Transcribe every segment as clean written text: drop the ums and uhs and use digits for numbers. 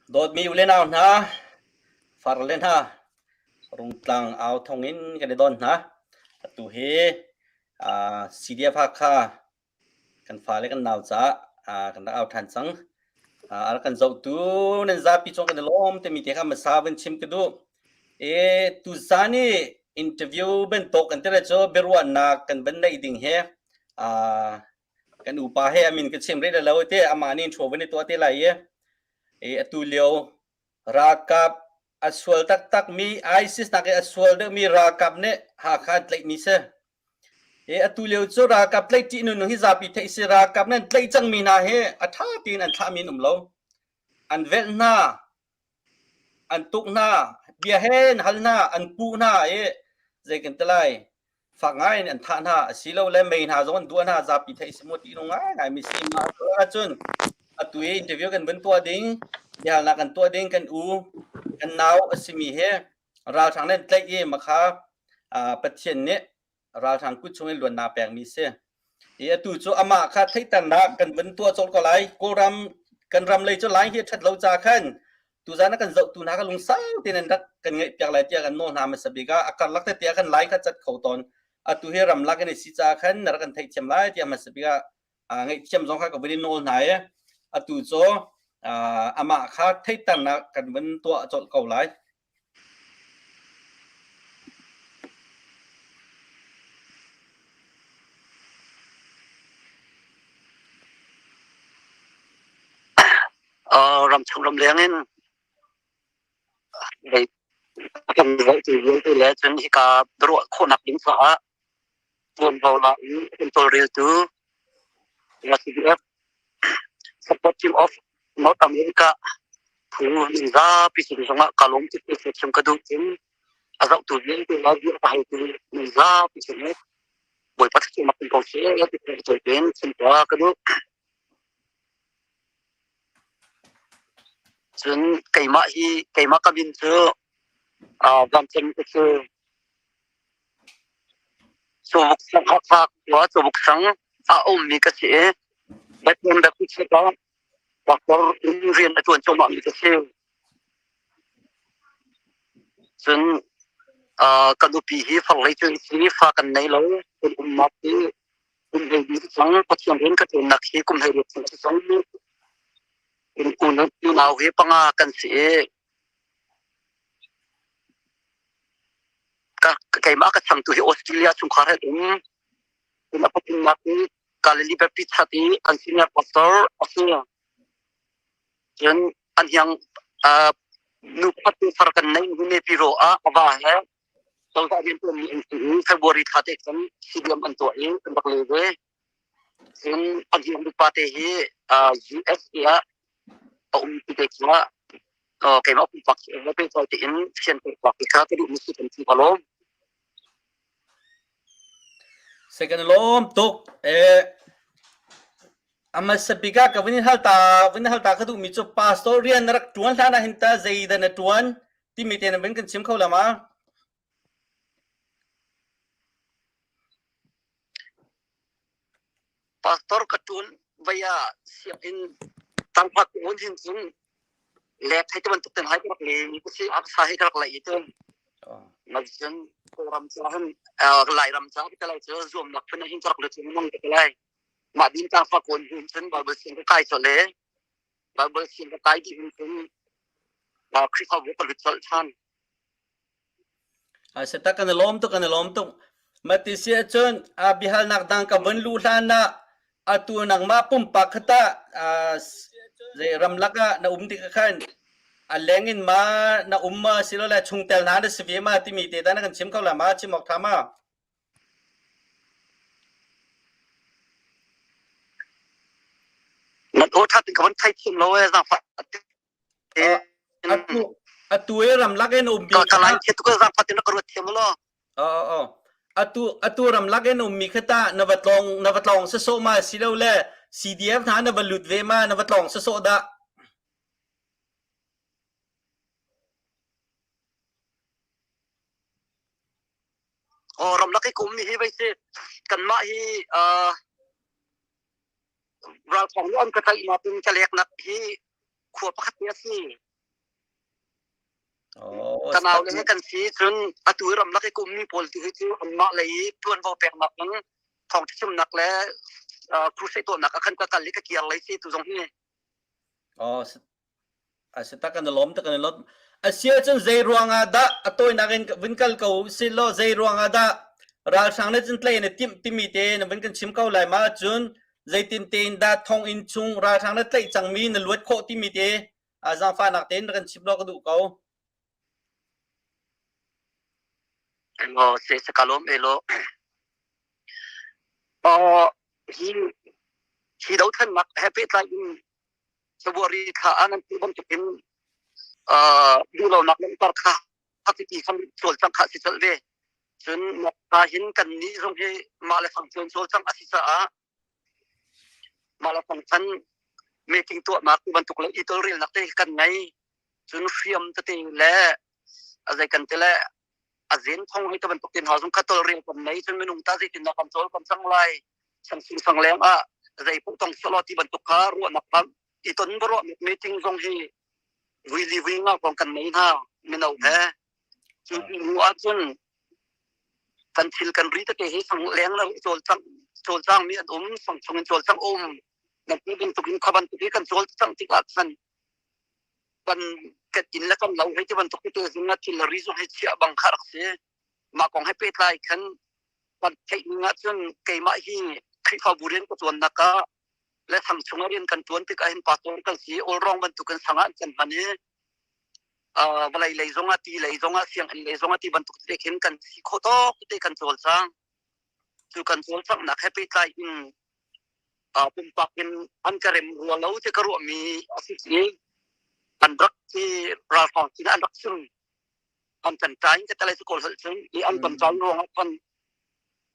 Dawtmi u le nau hna, far le hna, Rungtlang au thong in kan i don hna. Atu hi CDF Hakha kan fale kan nau caah kan rak au ṭhan cang. A rak kan zohtu nan zapi cung kan i lawm timi te kha hmasa vun chim ka duh. E tuzan i interview bantuk kan ti lai cu biaruahnak kan van neih ding hi kan upa he a min ka chim rih lo te amah nih intro van i tuah te lai i e atu lio ralkap a sual taktak mi ISIS nak i a sual deuhmi ralkap nih Hakha an tlaihmi si. E atu lio cu ralkap tlaih ṭih nun hi zapi theih si ralkap nan tlaih cangmi hna hi a ṭha tein an thlahmi an um lo. An velh hna, an tuk hna, bia he an hal hna, an puh hna i zei kan ti lai fak ngai in an thah hna asilole mei hna zong an duah hna zapi theih si mu ti nung ngai ngai mi si ma ahcun atu i interview kan vun tuah ding biahalnak kan tuah ding kan u kan nau a simi he ralhrang nan tlaih i makha Pathian nih ralhrang kut chung in luannak pekmi si. I atu cu amah kha theihternak kan vun tuah colh ko lai. Kawlram kan ram lei cu lai hi a ṭhat lo ca khan tuzan ah kan zohtu hna kha lungsau tein an rak kan ngaihpiak lai tiah kan nawl hna hmasa bik ah a karlak tete ah khan lai kha cat kho tawn. Atu hi ramlak in i si ca khan na rak kan theihthiam lai tiah hmasa bik ah ngaihthiam zong kha ka vun in nawl hna i atu cu amah kha theihternak kan vun tuah colh ko lai. Ramchung ramleng in kan zohtu vialte le cun hika biaruah khawhnak ding caah ṭuanvo la in kan tawlreltu CDF Support Team of North America phu zapi cung zongah kaa lawm tuk ti chim ka duh cun a zohtu vialte le bia ka haltu zapi cung Bawipa thluachuahnak in ko seh ti tein chim ka duh. Cun keimah hi keimah ka min cu vancung ka si. Cawbuk sang Hakha khua Cawbuk sang ah a ummi ka si i Bethlehem Baptist ah pastor in rian a ṭuan cuahmahmi ka si. Cun ka nupi hi farlei cu si fa kan nei lo. Kan umnak hi kum hleili si cang. Pathian rian ka ṭuannak hi kum 18 chung si cang. Unau hi panga kan si i keimah ka changtu hi Australia chungkhar he um. Cun a pathumnak hi Galilee Baptist Church i an senior pastor a si. Cun an hiang nu pakhat tu far kan nei Nepiro ah a va he cozah riantuanmi an si i February thla te khan CDM an tuah i kan rak le ve. Cun an hiang nupa te hi USA ah a um ti te kha keimah pumpak pehtlai tein fianter bak kha ka duhmi si kan ti ka lawm. Second lawm tuk. Eh, a hmasa bik ah ka vun in hal ta vun hal ta ka duhmi cu pastor rian na rak ṭuan hlan ah hin ta zeidah na ṭuan timi te na vun kan chim kho la ma? Pastor ka ṭuan vai ah sianginn tangphat un hin cun lek thei ti bantuk ten hai ka rak le mi ka si aksa hi ka rak lei i cun cun Kawlram ca hin Lairam ca ka lai cu zuamnak phun hin ka rak le cun mang ka lai mah din ta fa kawn hin cun Bible siang ka kai colh le Bible siang ka kai dih hin cun Khrihfabu ka lut colh ṭhan. Seta kan i lawm tuk kan i lawm tuk. Mati si ahcun biahalnak dang ka vun luh hlan ah atu nangmah pumpak kha tah zei ramlak ah na um tik ah khan a leng in ma na um ma silole chungtel hna na si ve ma timi te ta na kan chim kho la ma chim awk tha ma? Nan aw ṭha tin ka van thei thiam lo ee zaangfah Atu atu i ramlak in ummi ka ka lai thiam tuk zaangfah tin ka ruat thiam lo. Oh oh atu atu ramlak in ummi kha ta na va tlong na va tlong sasawh ma silo le CDF hna na va lut ve ma na va tlong sasawh dah? Oh ramlak i kum mi hi vai si kanmah hi ralthawng nih an ka tlaih nakin ka leknak hi khua pakhat te a si. Oh, Ka nau le he kan si cun atu i ramlak i ka ummi pawl tu hi cu anmah lei i ṭuanvo peknak in thawngṭha chimnak le crusade tuahnak ah khan ka kal i ka kir lei si tu zong hi. Oh, a si tak kan i lawm tak kan i lawm. A si ahcun zei ruangah dah a tawinak in vun kal ko si law zei ruangah dah ralhrang nih cun tlei na timh timi te na vun kan chim ko lai ma cun zeitin tein dah thonginn chung ralhrang na tlaih cangmi na luat khawh timi te zaangfahnak tein na kan chim law ka duh ko. Elaw se se ka lawm elaw. Uh, hi hi dothlennak he pehtlai in February thla ah nan ti bantukin duhlonak langhter kha hakiki khan cawlcangh kha a si colh ve. Cun mah hin kan nih zong hi mah le fang cun cawlcangh a si caah mah le fang khan meeting tuahnak ti bantuk le i tawlrelnak te kan ngei. Cun hriam tete le a zei kan ti le a zen thong hei ti bantuk tin hna zong kha tawlrel kan nei. Cun minung ta zeitindah kan cawl kan cang lai. Samsung sang leng ah zei paoh tong selaw ti bantuk kha ruahnak kha i ton ruah meeting zong hi vui li vui nga kong kan nei hna mino he cu hnu ahcun kan thil kan ri tete hi sang leng le cawlcang cawlcang mi an um sang chung in cawlcang um nan ti bantuk in kha bantuk hi kan cawlcang tikah khan kan kan inn le kan lo hei ti bantuk te zing ah thil ri zong hi chiah bang kha rak si mah kong he pehtlai khan kan theih ning ahcun keimah hi Khrihfabu rian ka ṭuannak ah le sang chung ah rian kan ṭuan tikah hin pastor kan si all-round bantukin sang ah an kan hman i vawlei lei zongah ti lei zongah sianginn lei zongah ti bantuk te khin kan si khawh tawk te kan cawlcang. Cu kan cawlcanghnak he pehtlai in pumpak in an ka rem rua lo ti ka ruahmi a si i an rak ti ralhrang sin an rak chim an kan tain ka talai kawl holh cun i an kan caan ruang ah khan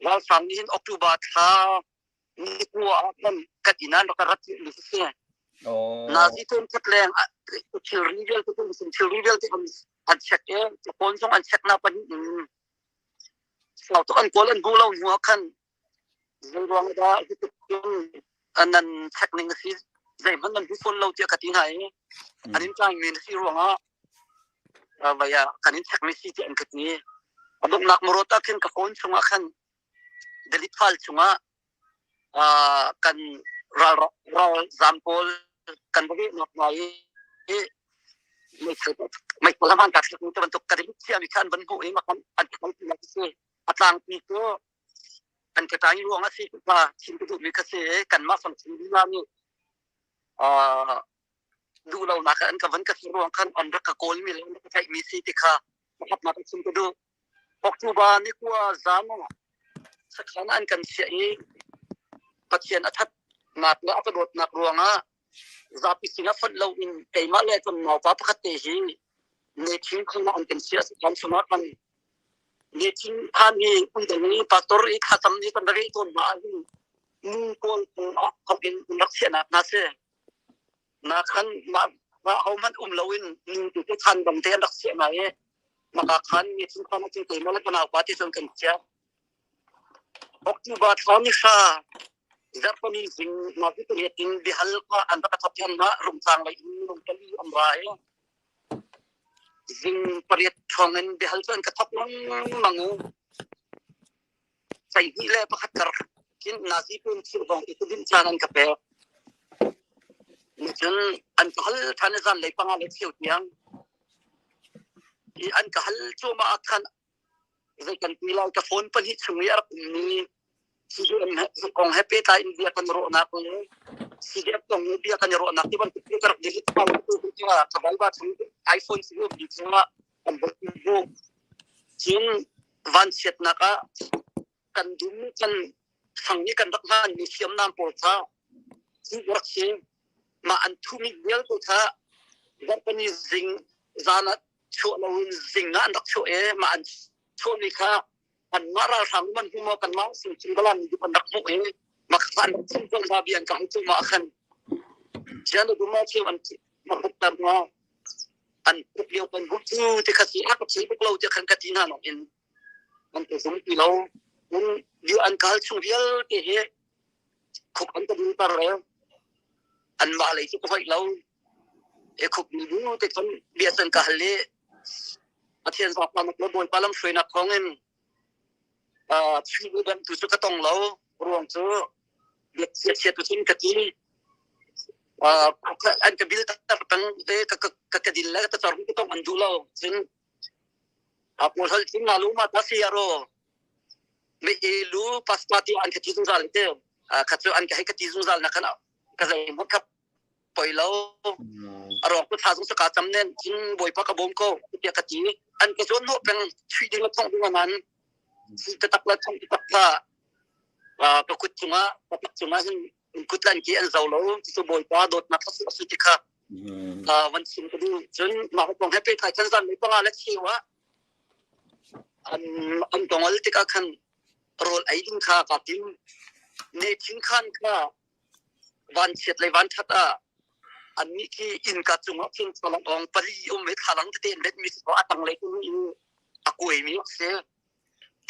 ralhrang nih hin October thla ni kua ah khan kan inn ah rak rat mi si nazi ton khat leng thilri vialte thilri vialte an check e phone zong an check na pan sau tuk an kawl an hmu lo hnu ah khan zei ruang dah hi nan check ning a si zeihmanh nan hmu fawn lo tiah ka ti hna i an in tlai mi na si ruangah vai ah kan in check mi si tiah an ka ti. A donghnak marot ah khin ka phone chungah khan delete file chungah kan ral ralzam pawl kan va vehnak hna i meithal hman ka thlak mi te bantuk ka delete cia mi kha an van hmuh i an an ka si a tlangpi cu an ka ṭai ruang a si kha chim ka duhmi ka si i kanmah fang chung lila nih duh lonak an ka van ka si ruang khan an rak ka kawlmi le an rak ka tlaihmi si ti kha pakhatnak in chim ka duh. October ni kua zan ah sakhan an kan chiah i Pathian a thatnak le a ka dawtnak ruangah zapi sinah fonh loin keimah le kan naupa pakhat te hi ne thing khong an kan chiah sakhan chungah kan Ne thing khan hi undang i pastor i thlacam ni kan rak tawn ma ahhin nu pawl khop in rak chiahnak hna si. Na khan ma ma hohmanh um loin nu tu cu khan dang te an rak chiah hna i maka khan mi thing khan acung te ma le kanau pa ti cun kan chiah. October thla ni hra zarhpani zing ma ti pariat in bihal kha an rak thap thiam na rungtlang lei in rungtali an ra i Zing pariat hrawng in biahal cu an ka thawk lengmang i 21 kar khin nazi pum thil vong i tudin caan an ka pek. Cun an ka hal ṭhan i zanlei panga le cheu tiang. I an ka hal cuahmah ah khan zei kan ti lai ka phone pahnih chung i a rak ummi CDM kong he pehtlai in bia kan ruahnak le CDF kong he bia kan i ruahnak ti bantuk cu ka rak delete ko tu cu ka Viber chung iPhone si um chungah kan bu cun vanchiatnak ah kan dum kan sang i kan rak hman mi hriamnam pawl kha cu rak si mah an thumi vialte kha zarhpini zing zan ah chuah loin zing ah an rak chuah i mah an chuahmi kha anmah ralhrang man hmu maw kanmah sungcung balan nih an rak hmuh i makha an rak chim tawn hna bia an ka hal cuahmah ah khan sian dum ah cheu an makhat ma an tuk lio kan hmuh cu ti kha si a ka thei buk lo ti khan ka ti hna nok in an ka zum ti lo un bia an kal chung vialte hi khuk an ka ding tar le anmah lei cu ka hoih lo e khuk ni bu te cun bia san ka hal i. Pathian zaangfahnak le Bawipa lamhruainak thawngin Chin bantu cu ka tong lo. Ruang cu biachiat tu cun ka ti. An ka bil tar peng te ka ka dil le ka tar ka tong an duh lo. Cun pawl hal cun nga lu ma ta si aro. Me e lu pasma ti an ka ti zungzal te. Kha cu an ka hei ka ti zungzal na khan ka zei hmanh ka poi lo. A rawk cu thla zung ka cam nen cun Bawipa ka bawm ko tiah ka ti. An ka zawn hnawh peng chuih ding le thongh ding an si taktak le thongh taktak kha ka kut cungah ka tak cungah hin kut lan ki an zo lo. Cucu Bawipa dawtnak a si ti kha van chim ka duh. Cun mah kong he pehtlai khan zan panga le cheu ah an tongol tikah khan rawl ei ding kha kaa tim. Ne thin khan kha Vanchiat le vanṭhat ah annih khi innka cungah cun thlalang pali um i thlalang tete an retmi si a tanglei tu in a kuaimi a si.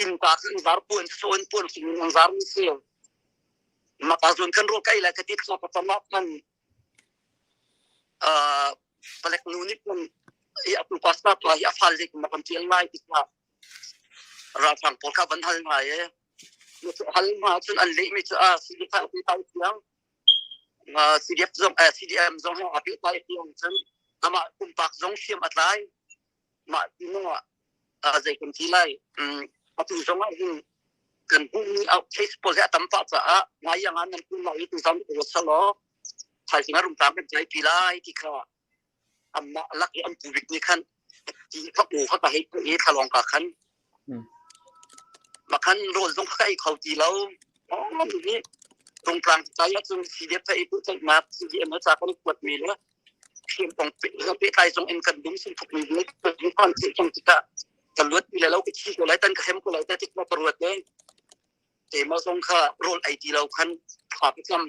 Innka cu an zar puan cu an puan hrim in an zarmi si. Maka zawn kan rawl ka ei lai ka ti thla ka cam ah khan palek nu nih cun hi atu pastor pa hi a fal zik ma kan ṭial lai ti kha ralhrang pawl kha van hal hna i hal hna cun an lehmi cu a CDF a pehtlai thiang CDF zong CDM zong a pehtlai thiang cun amah pumpak zong hriam a tlai mah ti ah zei kan ti lai atu zong ah hin kan hmuhmi case pawl hi a tam pah caah ngai yang ah nan kun lai i tuzan salo thaizing ah rungtlang kan tlai pi lai ti kha anmah lak i an pu bik nih khan ti kha u kha ka hei i thlalawng ka khan ma khan rawl zong kha ka ei kho ti lo hi rungtlang kai ahcun CDF ka i pehtlaihnak CDM ca kan i kuat mi le hriam kong pehtlai zong in kan dum sin thuk mi le kan theih cang tikah ka luat mi le lo ka thi ko lai tan ka hem ko lai ta tik ma ka ruat le keimah zong kha rawl ei ti lo khan thla ka cam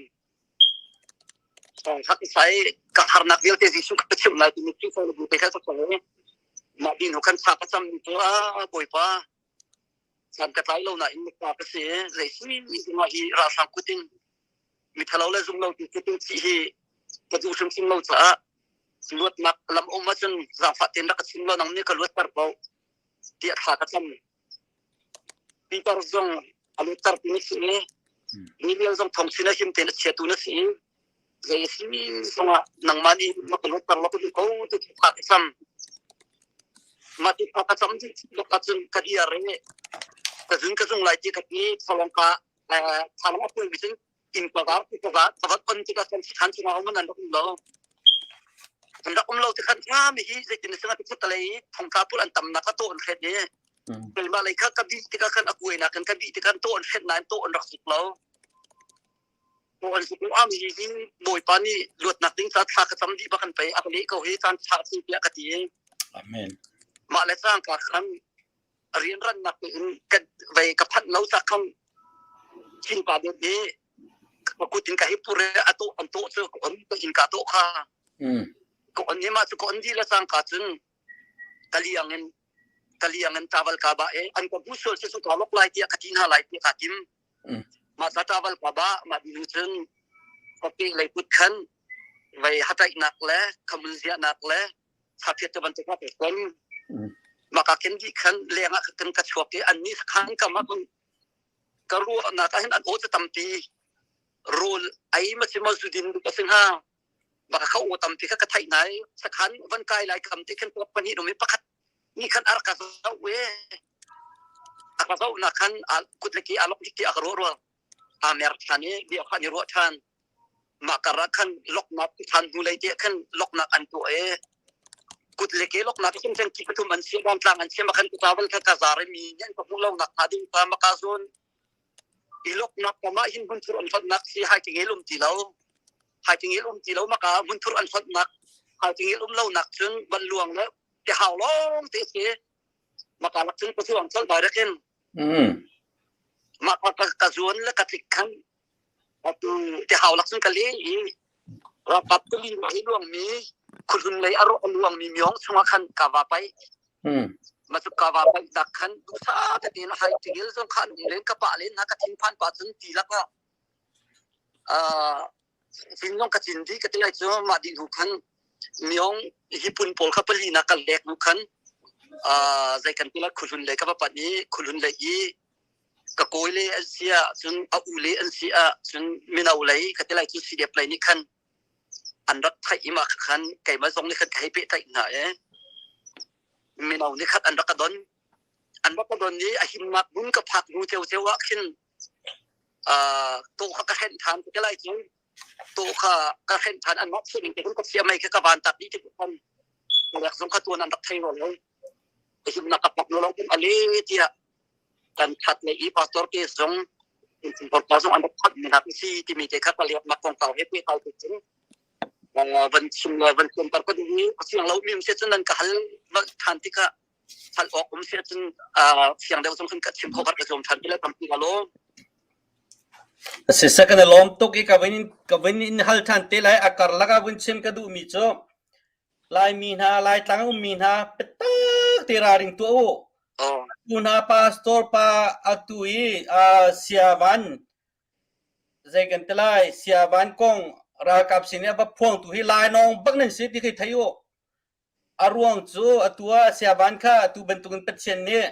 Sai ka harnak vialte Jesuh ka chimh lai timi Khrihfa le bu te kha ka sawi. Mah din kan thla ka cam cu a Bawipa san ka tlai lo nain pa ka si zei si ma hi ralhrang kutin mithalo le zung lo ti kutin si hi ka duh hrimhrim lo caah luatnak lam um ahcun zaangfah tein rak ka chim lo nang nih ka luat ter ko tiah thla ka cam. Peter zong a lutter tu na si i Daniel zong thong sin a him tein a chiatu na si i zei a si zongah nangmah nih na ka lutter lo ka duh ko ti kha ka cam. Mah ti kha ka cam dih lok ahcun ka dir i ka zun ka zung lai ti ka ti thalong ka thalong a pulmi cun inn ka var ka va ka va on tikah kan khan chungah um an rak um lo. An rak um lo ti khan nga mi hi zeitin a si ka lei thongtla pawl an tamnak kha tawh an hret i keimah lei kha ka bih tikah khan a kuainak kan ka bih tikah tawh an hret nain tawh an rak suk lo. Tawh an suk lo am hi hi Bawipa nih luatnak ding ca thla ka cam dih bak an pei a ka leh ko hi caan tha si tiah ka ti. Amen. Mah le cangka khan rianrannak in ka vei ka phanh lo ca khan thinpa deuh hi ka kut in ka hi pur a to an to cu ka on ka in ka to kha ka on ni ma cu ka on di le cangka cun kaliang in kaliang in travel ka ba e an ka bu sul cu ka lok lai tiah ka ti hna lai tiah ka tim ma sa travel ka ba ma di cun ka pe lei put khan vei hataih nak le khamun zia nak le Saphiat te bantuk ah kan maka ken di khan leng ah kan ka chuak i an nih khan kam ah ka ruahnak ah hin an aw cu tampi rawl ei ma si ma zu din ka si hnga maka kha aw tampi kha ka theih nai sakhan van kai lai kam te khan pok pahnih um i pakhat ni khan ar ka zoh we a ka zoh na khan kut le ki a lok dik ti a ka ruah ruang a mer than i bia khan i ruah than Mah karah khan loknak than hnu lei te khan loknak an tuah i kut le ke loknak cun cun ki pathum an siam tlang an siam khan travel kha ka zar mi nih an ka hmuh lo nak hnga ding ta maka zawn i loknak kam ah hin hmunthur an hlonhnak si hai tingel um ti lo hai tingel um ti lo maka hmunthur an hlonhnak hai tingel um lo nak cun van luang le te hau long te si maka lak cun ka zuang chol bai rakin mah ka ka zuan le ka tlik khan Atu ti hau lak cun ka le i ralkap tuli hi luangmi khuhlun lei a luangmi myong chungah khan ka va pai. Ma cu ka va pai dak khan duhsa tein hai tingil zong khan um len ka pah len na ka thinphan pa cun ti lak ah cin zong ka cin di ka ti lai cu mah dih hnu khan myong hi pun pawl kha pali na ka lek hnu khan. Zei kan ti la khuhlun le ka va panh i khuhlun le i ka kawi le an si ah cun a u le an si ah cun mino lei ka ti lai cu CDF lei nih khan an rak theih i mah khan keimah zong nih khan ka hei pehtlaih hna i mino nih khan an rak ka don. An rak ka don i a himnak hmun ka phak hnu ceuceu ah khin tawh kha ka hrenh ṭhan ka lai cu tawh kha ka hrenh ṭhan anmah sining te khin ka chia mei kha ka van tak dih tik khan lek zong kha tuan an rak thei rua lo. A himnak ka phak hnu lawng khin a le tiah kan that le i pastor te zong pa zong an rak phanh mi hna si timi te kha ka liak kongkau he pehtlai te cun van chim le van fianter ka duh i a fiang lo mi um si cun nan ka hal than tikah hal awk um si cun fiang deuh zong khan ka chim kho ka zuam than ti le tampi ka lawm. Siseh kan i lawm tuk i ka vin in hal than te lai. A karlak ah vun chim ka duhmi cu Laimi hna, Laitlang ummi hna biatak te ralring tuah u. Tu hna pastor pa atu i Siavan zei kan ti lai Siavan kong ralkap sin i a va phuangtu hi lainawng bak nan si ti khi thei u. A ruang cu atu ah Siavan kha atu bantukin Pathian nih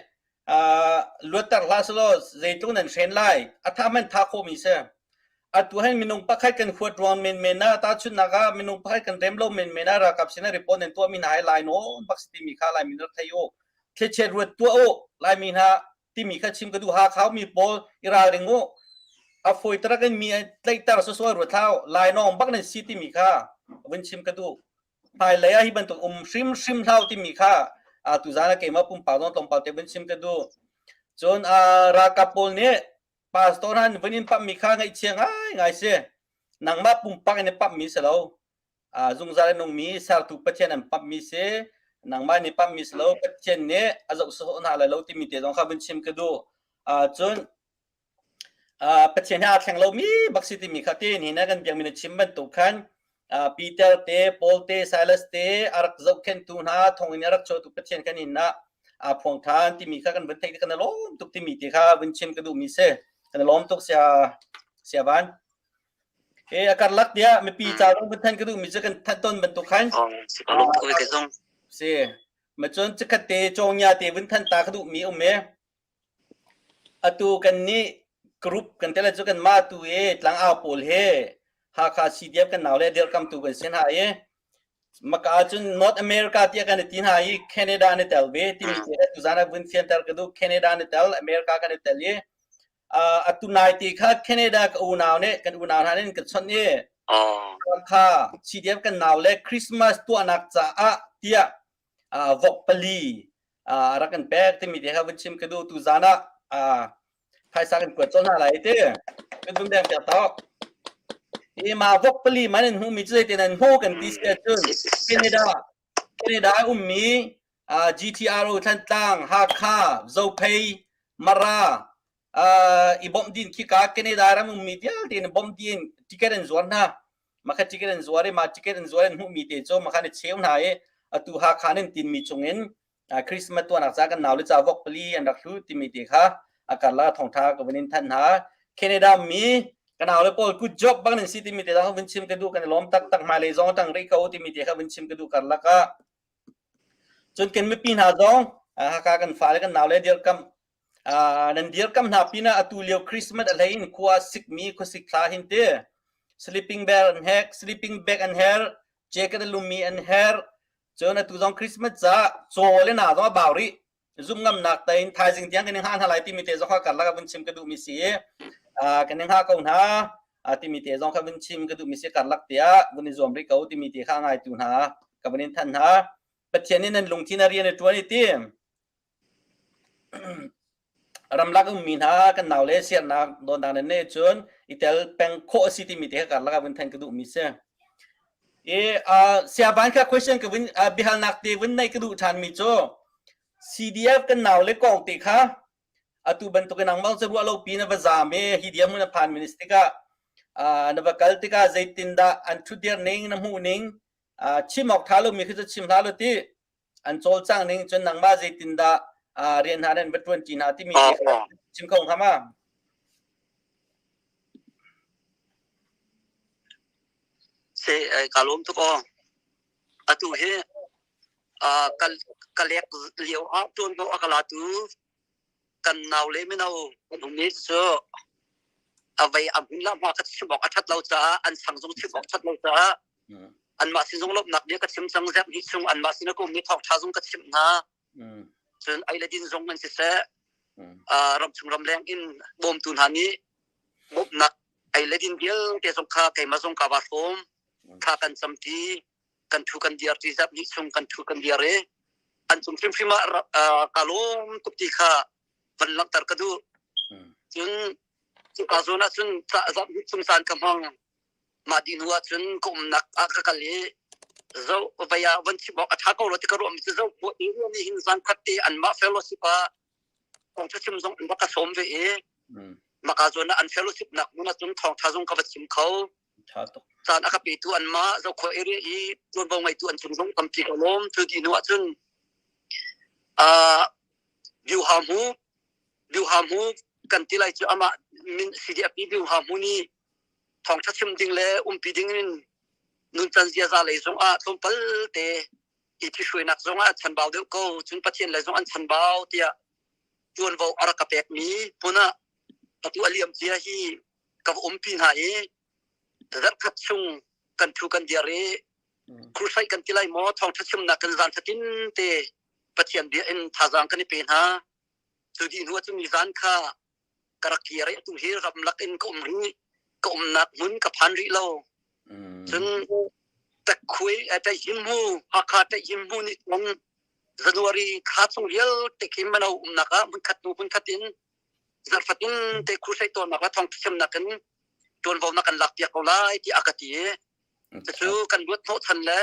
luatter hlah selaw zeitluk nan hren lai. A tha hmanh tha khawhmi si. Atu hin minung pakhat kan huat ruang menmen ah tahchunhnak ah minung pakhat kan rem lo menmen ah ralkap sin ah report nan tuahmi hna hi lainawn bak si timi kha Laimi rak thei u. Thlichiat ruat tuah u. Laimi hna timi kha chim ka duh. Hakha mi pawl i ralring u. A fawi tarak in mi tlaihter sawsawh ruat hlah u. Lainawng bak nan si timi kha vun chim ka duh. Hmailei ah hi bantuk um hrimhrim hlah u timi kha tuzaan ah keimah pumpak zong tlawmpal te vun chim ka duh. Cun ralkap pawl nih pastor han vun in pammi kha ngaihchia ngaingai si. Nangmah pumpak in pammi si lo. Zungzal a nungmi sertu Pathian an pammi si. Nangmah nih pammi si lo. Pathian nih a zoh sawh hna lai lo timi te zong kha vun chim ka duh. Cun Pathian he aa thleng lomi bak si timi kha te ni na kan biakmi na chim bantuk khan Peter te, Paul te, Silas te a rak zohkhenhtu hna thonginn i a rak chuahtu Pathian kan inn ah aa phuang ṭhan timi kha kan vun theih kan i lawm tuk timi te kha vun chim ka duhmi si. Kan i lawm tuk sia sia van. E a karlak tiah mipi ca zong vun than ka duhmi cu kan thanh ton bantuk khan. Si. Ma cun cikhat te cawngya te vun than ta ka duhmi um e. Atu kannih group kan tel cu kanmah tu i tlangau pawl hi Hakha CDF kan nau le dirkamtu kan si hna i maka ahcun North America tiah kan i ti hna i Canada an i tel ve timi te tuzaan ah vun fianter ka duh. Canada an i tel, America kan i tel i atu nai ti kha Canada ka unau nih kan unau hna nih an ka chawnh i kha CDF kan nau le Christmas tuahnak caah tiah vok pali rak kan pek timi te kha vun chim ka duh. Tu zan ah phaisa kan kuat colh hna lai ti kan vun deng piak tawk i ma vok pali man in hmuhmi cu zeitin an hmu kan ti si ahcun Canada Canada ummi GTRO Thantlang Hakha Zophei Mara i bawmh din khi ka Canada ram ummi vialte in bawmh din ticket an zuar hna. Makha ticket an zuar i ma ticket an zuar an hmuhmi te cu makha ni cheu hna i atu Hakha nin tinmi chungin Christmas tuahnak ca kan nau le ca vok pali an rak hlu timi te kha a karla thongtha ka vun in thanh hna. Canada mi ka nau le pawl good job bang nan si timi te zong vun chim ka duh. Kan i lawm taktak. Hmailei zong tang rih ko timi te kha vun chim ka duh karlak ah. Cun kan mipi hna zong Hakha kan fale kan nau le dirkamh Nan dirkam hna pinah atu lio Christmas a hlei in khua sikmi khuasik thla hin ti sleeping bag an hek, sleeping bag an her, jacket a lummi an her. Cun atu zong Christmas ca caw le na zong a bau rih. Zum ngamnak tein thaizing tiang kan i hngah hna lai timi te zong kha karlak ah vun chim ka duhmi si i kan i hngah ko hna timi te zong kha vun chim ka duhmi si. Karlak tiah vun i zuam rih ko timi te kha ngaitu hna ka vun in thanh hna. Pathian nih nan lungthin a rian a ṭuan i ti Ramlak ummi hna kan naule siarnak dawtnak nan neih cun i tel peng khawh a si timi te kha karlak ah vun thanh ka duhmi si. I siaban kha question ka vun biahalnak te vun neih ka duh ṭhanmi cu CDF kan naule kong te kha atu bantukin nangmah cu ruah lo pi na va zaam i hi dirhmun na phan mi tikah na va kal tikah zeitindah an ṭhutdir ning na hmuh ning chim awk ṭha lomi khi cu chim hlah law ti an cawlcang ning cun nangmah zeitindah rian hna nan va ṭuanṭi hna timi chim kho hnga ma? Se ka lawm tuk aw. Atu hi kal Ka lek lio ah ṭuanvo a ka latu kan nau le mino kan um i cu a vei a hmun la hma ka chim awk a ṭhat lo caah an sang zong chim awk ṭhat lo caah anmah sin zong lawmhnak bia ka chim cang. Zek hnih chung anmah sin a ka ummi thawngṭha zong ka chimh hna. Cun ei le din zong an siseh, ramchung ramleng in bawmtu hna nih bawmhnak ei le din vialte zong kha keimah zong ka va hrawm. Thla kan camṭi, kan thu kan diar ṭi. Zep hnih chung kan thu kan diar i an cung hrimhrim ah ka lawm tuk ti kha van langhter ka duh. Cun cuka zawn ah cun zap hnih chung caan ka hmang. Mah dih hnu ah cun ka umnak ah ka kal i zo vei ah van chim awk a ṭha ko lo ti ka ruahmi cu Zokhua area nih hin zan khat te anmah fellowship ah thawngṭha chim zong an rak ka sawm ve i maka zawn ah an fellowship nak hmun ah cun thawngṭha zong ka va chim kho. Caan a ka petu anmah Zokhua area i ṭuanvo ngeitu an cung zong tampi ka lawm. Cu dih hnu ah cun Byuha Hmu, Byuha Hmu kan ti lai cu, amah min CDF Byuha Hmu nih thawngṭha chim ding le umpi ding in nuncan ziaza lei zong ah tlawmpal te i ṭhihruainak zong ah chanbau deuh ko, cun Pathian lei zong an chanbau tiah ṭuanvo a rak ka pekmi hmun ah atu a liam cia hi ka va umpi hna i zarhkhat chung kan ṭhu kan diar i crusade kan ti lai maw, thawngṭha chimnak kan zan fatin te Pathian bia in thazaang kan i pe hna. Cu dih hnu ah cun nizan kha ka rak kir i atu hi ramlak in ka um rih, ka umnak hmun ka phan rih lo. Cun Takhui Taihimhu, Hakha Taihimhu nih cun January thla chung vialte khi mano umnak ah hmunkhat hnu hmunkhat in zarhfatin te crusade tuahnak le thawngtha in ṭuanvo na kan lak piak ko lai tiah a ka ti i cucu kan luat hnawhchan le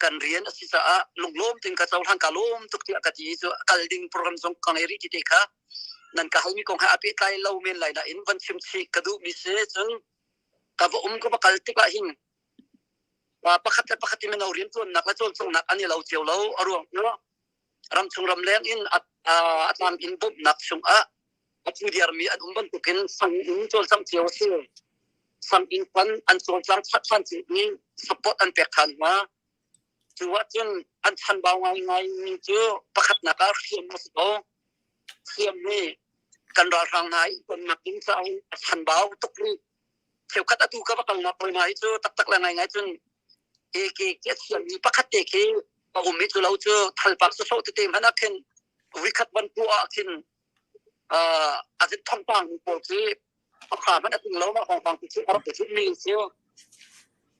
kan rian a si caah lunglawm tein ka cohlan, ka lawm tuk tiah ka ti. Cu kal ding program zong ka ngei rih ti te kha nan ka halmi kong he a pehtlai lo men lai nain van chim chih ka duhmi si. Cun ka va um ka va kal tikah hin pakhat le pakhat in mino riantuannak le cawlcanghnak an i lo cio lo. A ruang cu ramchung ramleng in a tlam in bawmhnak chungah a thu diarmi an um bantukin sang in cawlcangh cio a si. Sang in khan an cawlcang than i support an pek than hna. Cu ahcun an chanbau ngaingai mi cu pakhatnak ah hriam a si ko. Hriam hi kan ralhrang hna i tonnak ding caah a chanbau tuk rih. Cheukhat atu ka va kalnak hoi hna hi cu taktak le ngaingai cun AK ki a thiammi pakhat te khi a um i cu lo cu thalpak sawsawh tete hmanh ah khin vikhat van puah ah khin a zit thongpang pawl khi pakha hmanh a ting lo. Mah thongpang cu a rak i mi si.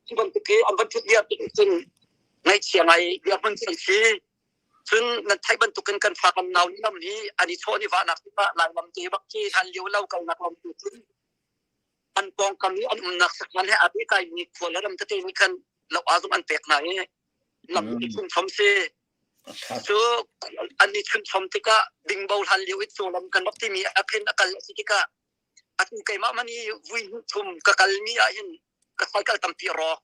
Cu bantuk khi an van thut viar tik cun ngaihchia ngai dirhmun cu an si. Cun nan theih bantukin kan fa kan nau lam hi an i chawh ni vahnak tikah Lailam te bak khi hlan lio lo kalnak lam tu cun an pawngkam i an umnak sakhan he aa pehtlaimi khua le ram tete nih khan lo aa zong an pek hna i lam i chunchom si. Cu an i chunchom tikah dingbo hlan lio i cu lam kan rak timi a phen a kal a si tikah atu keimah man i vui hnih thum ka kalmi ah hin ka cycle tampi a rawk.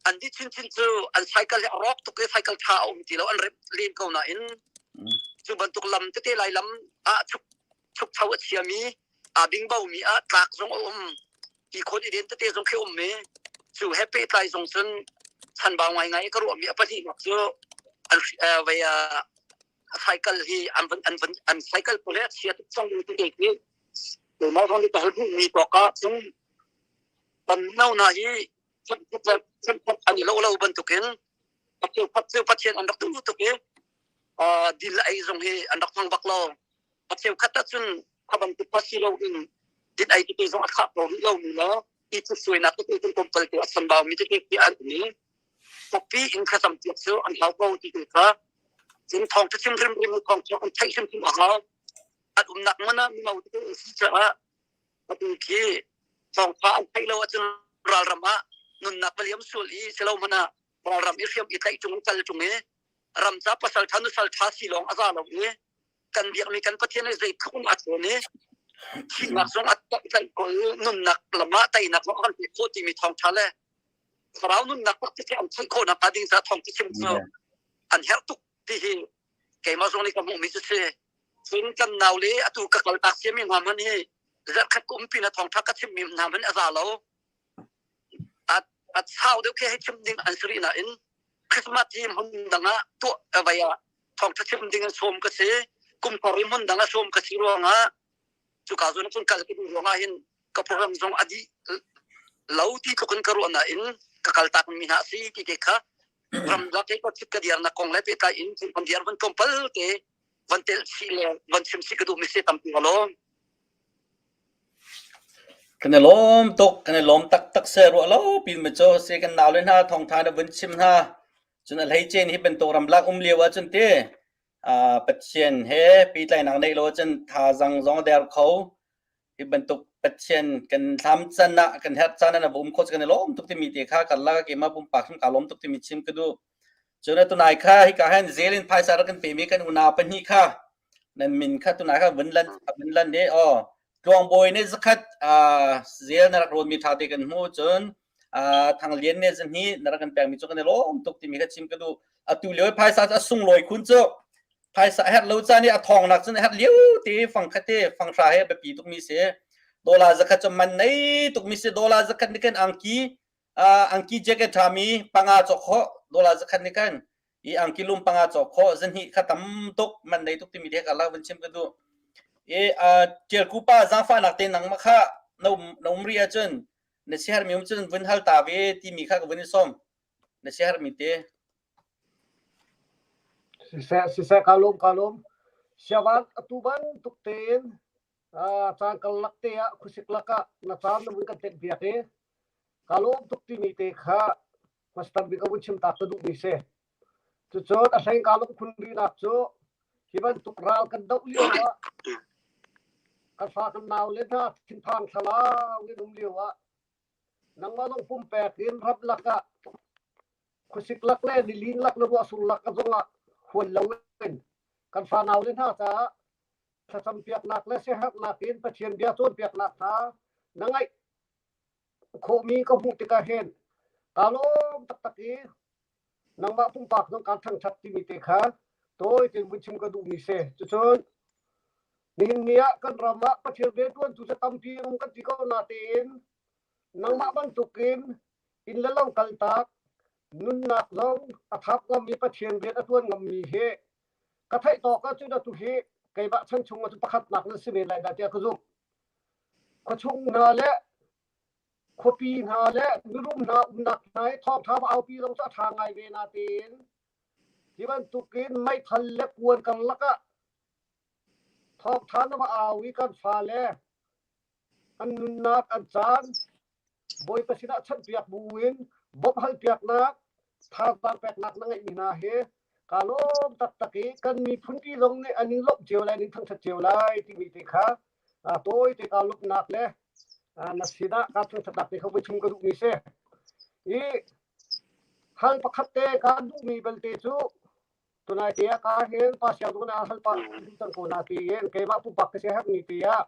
An dih chinchin cu an cycle hi a rawk tuk i cycle tha a um ti lo, an rep len ko nain cu bantuk lam tete lai lam ah chuk chuk cho a chiami aa bingbomi ah tlak zong a um, ti khon i den tete zong khi um i cu he pehtlai zong cun chanbau ngaingai ka ruahmi a pahnihnak cu an vei cycle hi an van an van an cycle pawl he chia tuk cang ti te khi keimah zong nih ka hal mi tawk ah cun kan no na hi chan an i lo lo bantukin cu Pathian an rak duh tuk i dil ei zong hi an rak hmang bak lo. A cheukhat ahcun kha bantuk pa si loin din ei tete zong a thlah ko rih lomi le ti cu suainak tete kan tlawmpal te a chanbaumi tete khi an um i fakpi in thlacam piak cu an hau ko ti te kha. Cun thawngṭha chim hrimhrim thawng cu an theih hrimhrim a hau. An umnak hmun ah mino tete an si caah atu khi thawngṭha an theih lo ahcun ralram ah nunnak va liam sual i si lo hmanh ah ralram i hriam i tlaih ṭung kal ṭung i ram ca pasal ṭha nusal ṭha si lawng a za lo i kan biakmi kan Pathian hi zeitluk in a ṭhawn i thihnak zong a tlaih ko i nunnak lam ah teinak zong a kan pek khawh timi thawngṭha le thlarau nunnak tak khi an theih khawh nakhnga ding caah thawngṭha chim cu an herh tuk ti hi keimah zong nih ka hmuhmi cu si. Cun kan nau le atu ka kaltak ciami hna hmanh hi zarhkhat ka umpi na thawngṭha ka chimmi hna hmanh a za lo. A sau deuh khi hei chim ding an si rih nain Christmas hi hmun dang ah tuah vai ah. Thawngṭha chim ding in sawm ka si. Kum thar i hmun dang ah sawm ka si ruangah cuka zawn cun kal ka duh ruangah hin ka program zong a dih lo ti tluk in ka ruah nain ka kal tak mi hna a si ti te kha ramlak i ka diarnak kong le pehtlai in kan diar van tlawmpal te van telh chih le van chim chih ka duh mi si tampi alawm. Kan i lawm tuk, kan i lawm taktak seh ruah lo pin ma cu si kan nau le hna thawngtha na vun chim hna. Cun a hleice hi bantuk ramlak um lio ahcun ti Pathian he pehtlaihnak neih lo ahcun thazaang zong a der kho. Hi bantuk Pathian kan thlam can ah kan herh caan ah na va um kho cu kan i lawm tuk timi te kha karlak ah keimah pumpak hrim kaa lawm tuk timi chim ka duh. Cun tunai kha hika hin zel in phaisa rak kan pemi kan unau pahnih kha nan min kha tunai kha vun lan vun lan ne aw Tluangbawi nih zakhat zel na rak rawnmi ṭha te kan hmuh cun Thanglian nih zahnih na rak kan pekmi cu kan i lawm tuk timi kha chim ka duh. Atu lio i phaisa cu a sunglawi khun cu. Phaisa a herh lo caan i a thawngnak cun a herh lio te fangkhat te fanghra he biapi tukmi si. Dollar zakhat cu man nei tukmi si. Dollar zakhat nih khan angki angki jacket ṭhami panga cawk khawh dollar zakhat nih khan i angki lum panga cawk khawh zahnih kha tam tuk man nei tuk timi te ka lak vun chim ka duh. I ṭialku pa zaangfahnak te nangmah kha na um na um rih ahcun na siaherhmi um cun vun hal ta ve timi kha ka vun i sawm. Na siaherhmi te. Siseh, siseh, ka lawm, ka lawm. Siavan atu bantuk tein caan karlak te ah khuasik lakah na caan na vun kan tek biak i ka lawm tuk timi te kha hmastam bik a vun chim tak ka duhmi si. Cucun a hlei kaa lawmh khun rihnak cu hi bantuk ral kan doh lio ah kan fa kan nau le hna thinphang thlalau in um lio ah nangmah zong pumpek in ram lakah khuasik lak le nilin lak le ruahsur lak a zong ah huan lo in kan fa nau le hna caah thlacam piaknak le siaherhnak in Pathian bia cawnpiaknak hna na ngaih khawhmi ka hmuh tikah hin kaa lawm taktak i nangmah pumpak zong kaan thangṭhat timi te kha tawi tein vun chim ka duhmi si. Cucun nihin ni ah kan ram ah Pathian rianṭuantu cu tampi um kan ti ko natein nangmah bantukin inn le lo kaltak nunnak zong a thap ngammi Pathian rian a ṭuan ngammi hi ka theih tawk ahcun atu hi keimah chan chung ah pakhatnak nan si men lai dah tiah ka zumh. Khuachung hna le khuapi hna le mirum hna umnak hna i thawngṭha va aupi zong cu a ṭha ngai ve natein hi bantukin meithal le kuan karlak ah thawngṭha na va au i kan fale an nunnak an caan Bawipa sinah chanhpiak buin bawmh halpiaknak thazaang peknak na ngeihmi hna hi kaa lawm taktak i kan miphun pi zong nih an in lawmh cio lai an in thangṭhat cio lai timi te kha tawi te kaa lawmhnak le na sinah kaa thangṭhatnak te kha voi chim ka duhmi si. I hal pakhat te kaa duhmi belte cu tunai te ah ka hin pa siang dun ah hal pa cang ko na ti in keimah pumpak ka sia herhmi ti ah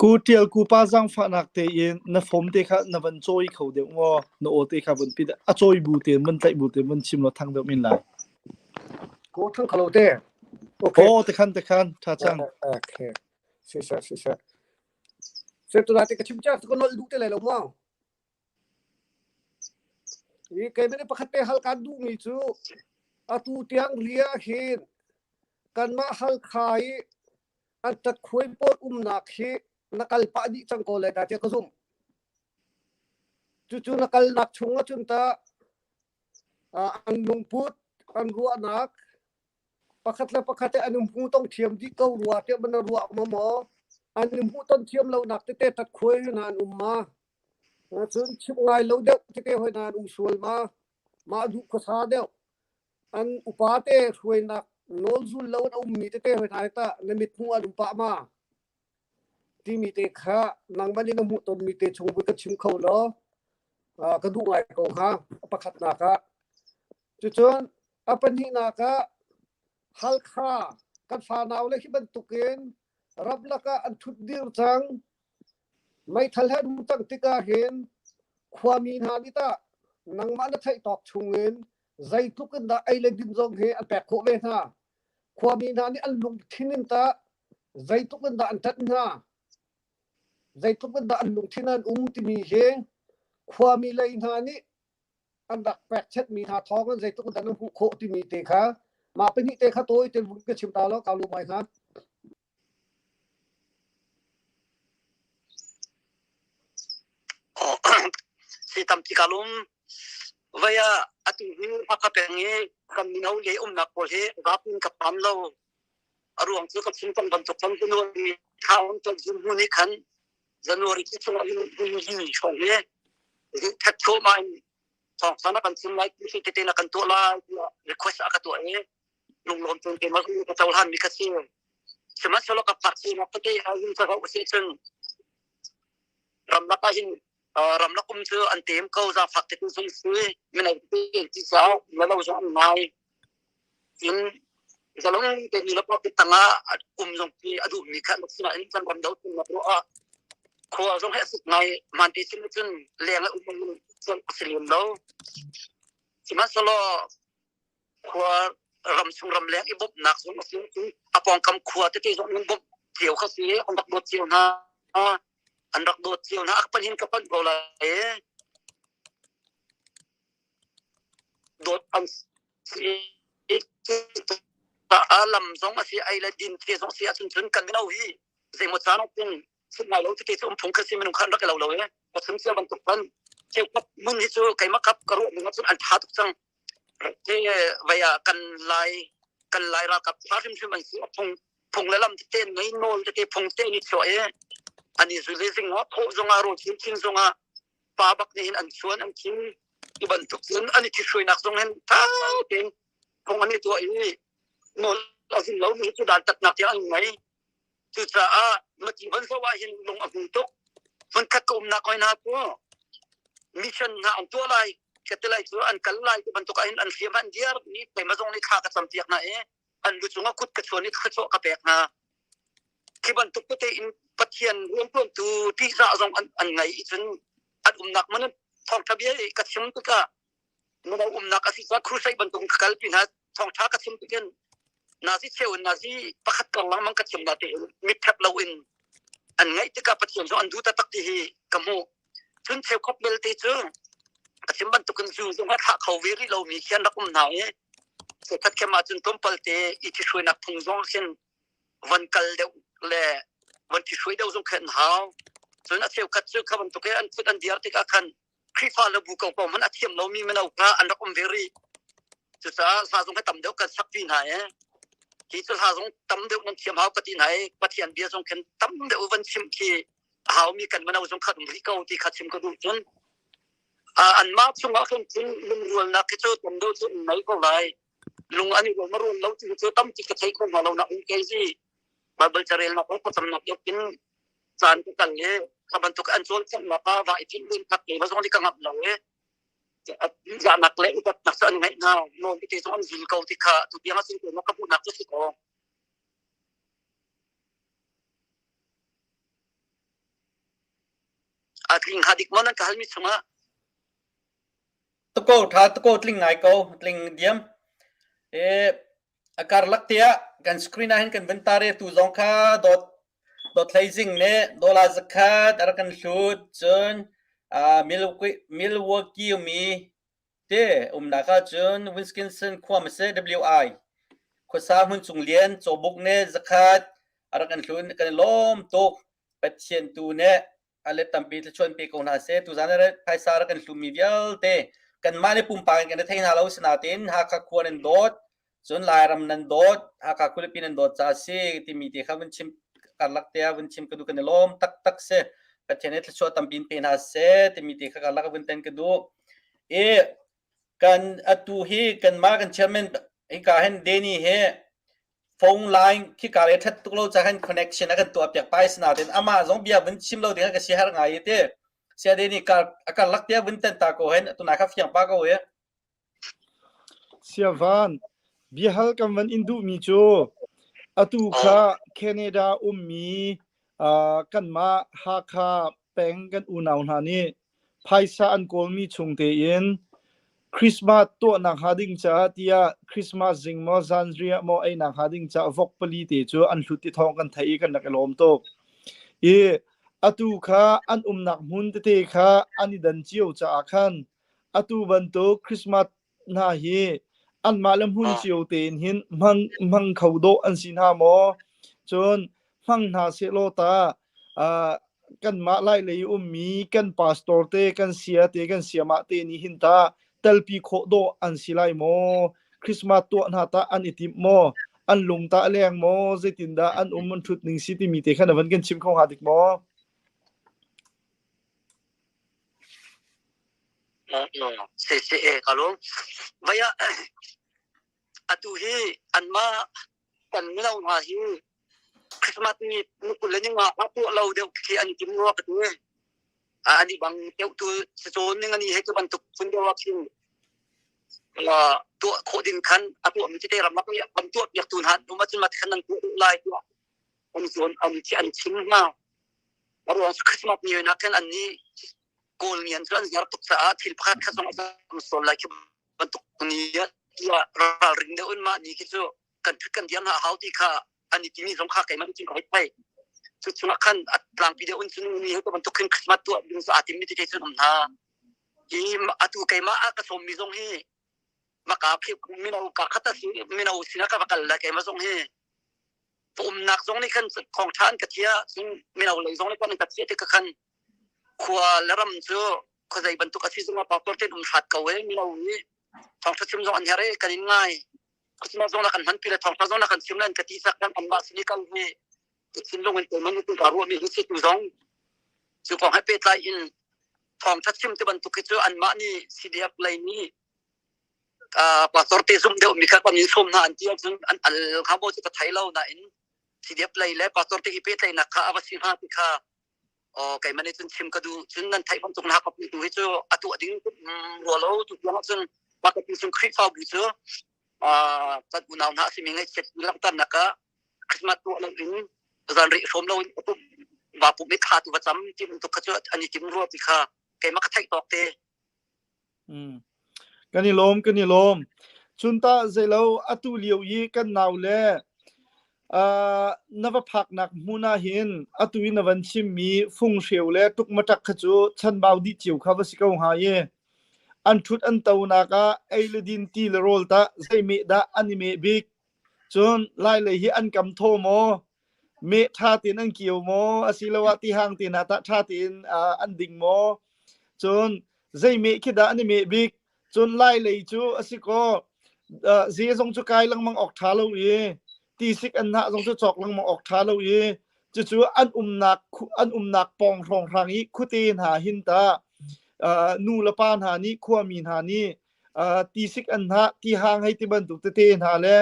Ku Ṭial ku pa zaangfahnak tein na fom te kha na van cawi kho deuh maw? Na aw te kha van pit a cawi bu tein van tlaih bu tein van chim law thang deuh men lai. Ko thang khalo te. Okay. Aw te khan te khan tha cang. Okay. Si sa si sa. Se tu te ka chim cha ko nol duh te lai lo mo. I keimah nih pakhat te hal kaan duhmi cu atu tiang ria hin kanmah Halkha i an tatkhuai pawl umnak hi na kal pah dih cang ko lai dah tiah ka zumh. Cucu na kalnak chung ahcun tah an lungput, an ruahnak, pakhat le pakhat he an i hmuhtong thiam dih ko rua tiah man na ruah ma maw? An i hmuhton thiam lonak tete tatkhuai hna an um ma? Cun chimh ngai lo deuh tete hoi hna an um sual ma? Mah duh khuasa deuh. An upa te hruainak nawl zul lo in a ummi tete hoi hna hi tah na mit hmuh an um pah ma? Timi te kha nangmah nih na hmuh tonmi te chung vui ka chim kho law ka duh ngai ko hnga a pakhatnak ah. Cucun a pahnihnak ah Halkha kan fanau le hi bantukin ramlak ah an thut dir cang Meithal he an cang tikah hin khuami hna nih tah nangmah na theih tawk chungin zeitluk in dah ei le din zong hi an pek khawh ve hna. Khuami hna nih an lungthin in tah zeitluk in dah an ṭanh hna, zeitluk in dah an lungthin an um timi hi khuami lei hna nih an rak pekchanhmi hna thawng in zeitluk in dah na hmuh khawh timi te kha. Mah pahnih te kha tawi ten vun ka chim ta law ka lawm ai hnga. Si tampi ka lum. Vai ah atu hi Hakha peng i kan mino le umnak pawl hi zapi in ka pam lo. A ruang cu ka chim cang bantuk cang January thla on ton zun hnu nih khan January ki chung ah hin hi hrawng hi that thluahmah in thawngtha na kan chim lai ti tete na kan tuah lai tiah request a ka tuah i lunglawm tein keimah ka cohlan mi kha si. Sihmanhsehlaw ka phak sinak tete ahhin ka zoh si cun ramlak ahhin ramlak um cu an tem ko zaangfak te tu zong si mino te ti caah mino zong an ngai. Cun zalong te ni le pa tangah um zong khi a duhmi kha an sinain kan ram do nak ruah ah khua zong he a sik ngai man te sin cun leng ah um cun a si lem lo. Sihmanhsehlaw khua ram chung ram leng i bawmhnak zong a si a pawngkam khua tete zong in bawmh cio kha si an rak dawt cio hna an rak dawt cio hna a pan hin ka panh ko lai dawt an si lam zong a si ai le din te zong si ahcun cun kan mino hi zeimaw caan ah cun sut ngai lo tete cu um phung kha si minung khan rak i lo lo e ka chim cia bantuk khan cheukhat mun hi cu keimah kap ka ruah ning ahcun an tha tuk cang te vai ah kan lai kan lai ralkap tha hrimhrim an si phung phung le lam tete ngei nawl tete phung te ni chuah i an i zul i zing ah thawh zongah rawl chin chin zongah pa bak nih hin an chuan an thim ti bantuk cun an i ṭhithruainak zong hin ṭha tein phung an i tuah i nawl a zul lomi cu dantatnak tiang an ngei. Cucaah mati van zoh ah hin lung a hmu tuk. Hmunkhat ka umnak hoi hna cu mission hna an tuah lai ka ti lai cu an kal lai ti bantuk ah hin an hriam an diar ni keimah zong nih thla ka campiak hna i an lu cungah kut ka chuan i thluachuah ka pek hna. Khi bantuk tete in Pathian rianṭuantu ṭihzah zong an, an ngei i cun an umnak man thawngṭha bia i ka chim tikah mino umnak a si caah crusade bantuk ka kalpi hna thawngṭha ka chim tikin nazi cheu in nazi pakhat kar lengmang ka chim na te mitthep lo in an ngaih tikah Pathian cu an duh taktak ti hi ka hmuh. Cun cheukhat belte cu ka chim bantukin zu zong a thlah kho ve rih lomi khi an rak um hna i cheukhat khem ahcun tlawmpal te i ṭhihruainak phung zong khin van kal deuh le van ṭhihruai deuh zong khi an hau. Cun a cheukhat cu kha bantuk i an phut an diar tikah khan Khrihfa le bu ko ko hmanh a thiam lomi mino kha an rak um ve rih. Cucaah hla zong hi tam deuh kan sakpi hna i hi cu hla zong tam deuh nan thiam hau ka ti hna i Pathian bia zong khin tam deuh van chim khi a haumi kan mino zong kha um rih ko ti kha chim ka duh cun anmah chungah khin cun lungrualnak khi cu tam deuh cu um mei ko lai lung an i rual ma rual lo ti cu tampi ka thei kho hnga lo na um kei zi Bible carelnak le thlacamnak in caan ka kal i kha bantuk an cawlcanghnak ah va i thim ding kha keimah zong nih ka ngamh lo i zahnak le upatnak cu an ngeih hna nawl tete zong an zul ko ti kha tu tiang ah cun keimah ka hmuhnak cu si ko. A tling hnga dik maw nan ka halmi chungah? Tuko tha tuko tling ngai ko tling diam. E A karlak te ah kan screen ah hin kan vun tar i tu zong kha dawt dawt hlei zing nih dollar zakhat a rak kan hlut cun uh, Milwaukee, Milwaukee umi te umnak ah cun Wisconsin khua si WI khuasa hmun cung lian cawbuk nih zakhat a rak kan hlun kan i lawm tuk Pathian tu nih a let tampi thluachuah pe ko hna seh. Tuzan ah phaisa rak kan hlummi vialte kanmah le pumpak in kan i thei hna lo sinain Hakha khua nan dawt, cun Lairam nan dawt, Hakha khualipi nan dawt ca si timi te kha vun chim karlak te ah vun chim ka duh kan i lawm taktak si. Pathian nih thluachuah tampi in pe hna seh timi te kha karlak ah vun ten ka duh. I kan atu hi kanmah kan chairman hika hin Danny hi phone line khika le that tuk lo ca khan connection a kan tuah piak pai sinain amah zong bia vun chim lo ding ka si har ngai te sia de ni kar a karlak te vun ten ta ko hen tuna kha fiang pa ko ye Siavan, biahal kan van in duhmi cu atu kha Canada ummi uh, kanmah Hakha peng kan unau hna nih phaisa an kawlmi chung tein Christmas tuahnak hnga ding caah tiah Christmas zing maw zanriah maw einak hnga ding caah vok pali te cu an hlut ti thawng kan theih i kan rak i lawm tuk. I atu kha an umnak hmun tete kha an i dan cio caah khan atu bantuk Christmas hna hi Anmah le hmun cio tein hin hmang hmang kho dawh an si hna maw? Cun hmang hna sehlaw ta kanmah Lailei ummi kan pastor te, kan sia te, kan siamah te nih hin ta telpi khawh dawh an si lai maw? Christmas tuah hna tah an i tim maw? An lung tah a leng maw? Zeitindah an um an ṭhut ning si timi te kha na van kan chim kho hnga dik maw? Si si e ka lung. Vaya atu hi anmah kan mino hna hi Christmas ni ni kul le ni nga a tuah lo deuh khi an tim rua ka ti. Ani bang deuh tu cawn ning ani he cu bantuk phun deuh ah khin tuah khawh ding khan a tuah mi tete ramlak nih an tuah piak tu hna um ahcun mat khan nan tuah duh lai tiah an zawn an an chim hna. A ruang cu Christmas ni nak khan an nih Kawl ni an cu an ziar tuk caah thil pakhat khat zong a cang sual lai khi bantuk ni ah tiah ralring deuh in mah ni khi cu kan thut kan diam hna a hau ti kha an i timi zong kha keimah nih cun ka hei thei. Cu chungah khan a tlangpi deuh in cun ni he bantuk khin Christmas tuah ding cu aa timmi tete cun um hna. Hi atu keimah a ka sawmmi zong hi maka khi mino ka khat a si mino sinah ka va kal lai keimah zong hi umnak zong nih khan thawngṭha an ka thiah cun mino lei zong nih kan ka thiah tik khan khua le ram cu khuazei bantuk a si zongah pastor ten um hrat ko e mino nih thawngṭha chim zong an herh e kan in ngai Christmas zong na kan hmanpi le thawngṭha zong na kan chim le an ka ti sak kan anmah sin i kal hi ka thinlung in keimah nih ka ruahmi hi si tu zong cu kong he pehtlai in thawngṭha chim ti bantuk hi cu anmah nih CDF lei nih pastor te zumh deuh mi kha kan in sawm hna an ti ahcun an al hnga maw cu ka thei lo nain CDF lei le pastor te i pehtlaihnak kha a va si hnga ti kha keimah nih cun chim ka duh. Cun nan theih bantuk na ka tu hi cu a tuah ding rua lo tu tiang ahcun mah ka ti chung Khrihfabu cu kan unau hna a simi ngaihchiat langhternak ah Christmas tuah lo in zanriah hrawm lo in va pumh i thla tu va cam ti bantuk kha cu an i tim rua ti kha keimah ka theih tawk te. Kan i lawm, kan i lawm. Cun tah zeilo atu lio i kan nau le na va phaknak hmun ah hin atu i na van chimmi funghreu le tukmaṭak kha cu chanbau dih cio kha va si ko hnga i an ṭhut an tonak ah ei le din ti le rawl tah zei meh dah an i meh bik? Cun Lailei hi an kam thaw maw? Meh ṭha tein an kio maw? Asiloah tihang te hna tah ṭha tein an ding maw? Cun zei meh khi dah an i meh bik? Cun Lailei cu a si kaw ze zong cu kai lengmang awk ṭha lo i tisik an hnah zong cu cawk lengmang awk ṭha lo i cucu an umnak an umnak pawng hrawnghrang i khuate hna hin ta nu le pa hna nih khuami hna nih tisik an hnah tihang hei ti bantuk tete hna le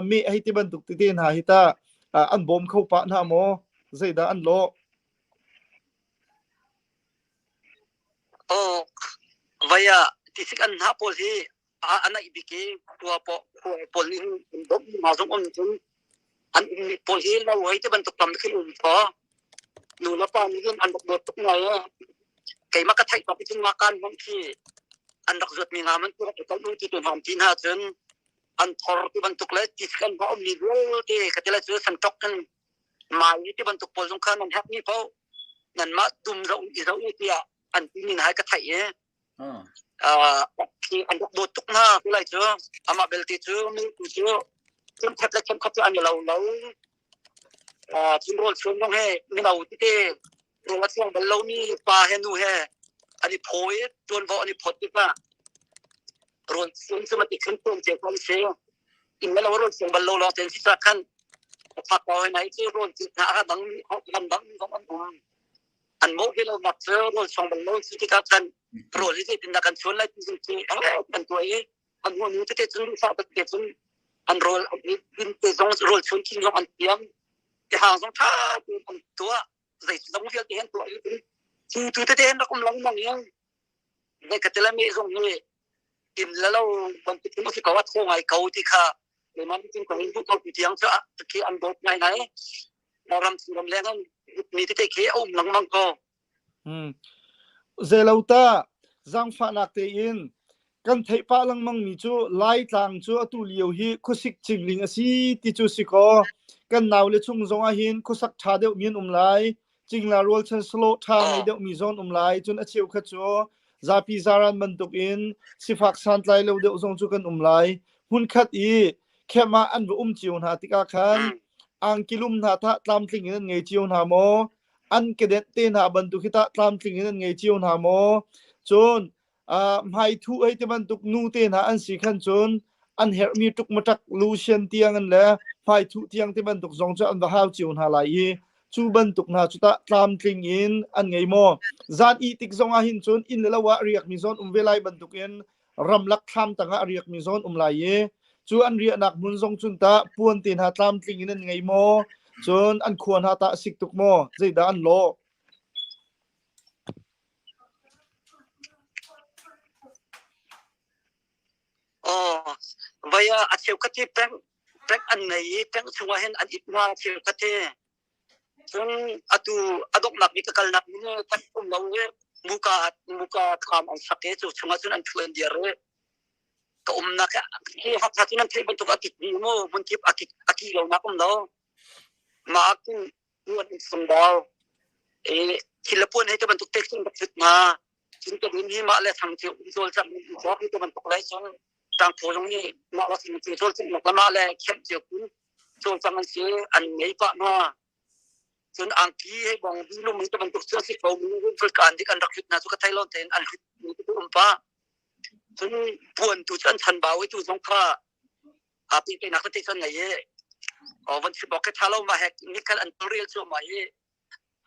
meh hei ti bantuk tete hna hi ta an bawm kho pah hna maw zeidah an lawh? Aw, vai ah tisik an hnah pawl hi a naih bik i khua pawl nih hin an bawmh hna zong um cun an ummi pawl hi lo hei ti bantuk tam khin um kho. Nu le pa nih hin an rak dawt tuk ngai i keimah ka theih bak cun ngakan hmanh khi an rak zuatmi nga man rak i kal u ti tu hna ti hna cun an thor ti bantuk le tisik an hnah ummi vialte ka ti lai cu sanṭok kan mai ti bantuk pawl zong kha nan herhmi paoh nanmah dum zoh i zoh u tiah an timi hna ka theih i an rak dawt tuk hna lai cu amah belte cu mi tu cu cheukhat le cheukhat cu an i lo lo cun rawl chuan zong he mino tete rawl a chuang bal lomi pa he nu he an i phaw i ṭuanvo an i phawt tikah rawl chuan cu mati khan tuan cio ko an si inn le lo rawl chuang bal lo lawng ten si khan phak ko hei nai cu rawl cu hna a dang lam dang zong an um an mawh hi lo nak cu rawl chuang bal lo si tikah khan rawl hi zeitindah kan chuan lai ti cu kan tuah i an nu tete cun fa tete cun an rawl din te zong rawl chuan thin zong an thiam tihang zong ṭha tein an tuah zei zong vialte an tuah i cu tu tete an rak um lengmang i zei ka tila mi zong hi inn le lo bantuk in a si ko a thaw ngai ko ti kha keimah nih cun ka hei hmuh ko ti tiang cu khi an dawt ngai ngai ram chung ram leng an mi tete khi a um lengmang ko. Zeilo ta zaangfahnak tein kan theih pah lengmang mi cu Laitlang cu atu lio hi khuasik cingling a si ti cu si kaw kan naule chung zong ah hin khuasak ṭha deuh mi an um lai cingla rualchan salo ṭha ngei deuh mi zong an um lai cun a cheukhat cu. Zapi zaran bantuk in sifak santlai lo deuh zong cu kan um lai. Hmunkhat i camp ah an va um cio hna tikah khan angkilum hna tah tlamtling in an ngei cio hna maw? An kedenh te hna bantuk hi tah tlamtling in an ngei cio hna maw? Cun hmaithu hei ti bantuk nu te hna an si khan cun an herhmi ṭukmaṭak lusian tiang in le hmaithu tiang ti bantuk zong cu an va hau cio hna lai i cu bantuk hna cu tah tlamtling in an ngei maw? Zan ih tik zong ah hin cun inn le lo ah riakmi zawn um ve lai bantuk in ramlak thlam tangah a riakmi zawn um lai i cu an riahnak hmun zong cun tah puan te hna tlamtling in an ngei maw? Cun an khua hna tah a sik tuk maw? Zeidah an lawh? Aw, vai ah a cheukhat hi peng peng an ngei i peng chungah hin an it hna cheukhat hi. Cun atu a donghnak bik ka kalnak hmun hi kan um lo i muka muka thlam an sak i cu chungah cun an ṭhu an dir i ka umnak hi Hakha cu nan theih bantuk a kik dih mu hmunkip a kik a kih lonak um lo. Mah ah cun puan in sungdau i thil le puan hei te bantuk tek cun rak thut hna. Cun ka dun hi mah le thang cio in cawlcangh in cawk hi te bantuk lai cun ṭangphaw zong nih mah le thang cio cawlcangh nak le mah le khenh cio kun cawlcang an si an ngei pah hna. Cun angki hei bong bilum hi te bantuk cu a si ko mi kaan dik an rak hlut hna cu ka thei lo tein an hlut mi tu um pah. Cun puan tu cu an chan bau i tu zong kha aa pehtlaihnak tete cu an ngei i van chim awk khi ṭha lo mah he nikhat an tawlrel cuahmah i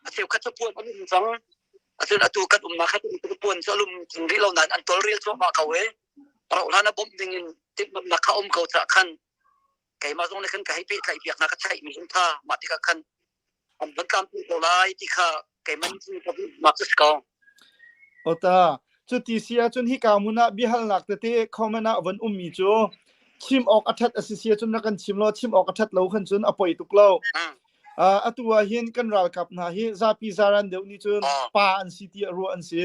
a cheukhat cu puan an um cang. Asinain atu kan umnak kha puan cu a lum cung rih lo nain an tawlrel cuahmah ko i rauh hlan ah bawmh ding in timhlamhnak kha um ko caah khan keimah zong nih khan ka hei pehtlaih piak hna ka theihmi hin kha mah tikah khan an van tlampi ko lai ti kha keimah nih cun ka hmuhnak cu si ko. Ota, cuti si ahcun hika hmun ah biahalnak tete comment ah von ummi cu chim awk a ṭhat a si si ahcun rak kan chim law chim awk a ṭhat lo khan cun a poi tuk lo. Atu ah hin kan ralkap hna hi zapi zaran deuh nih cun pa an si tiah ruah an si.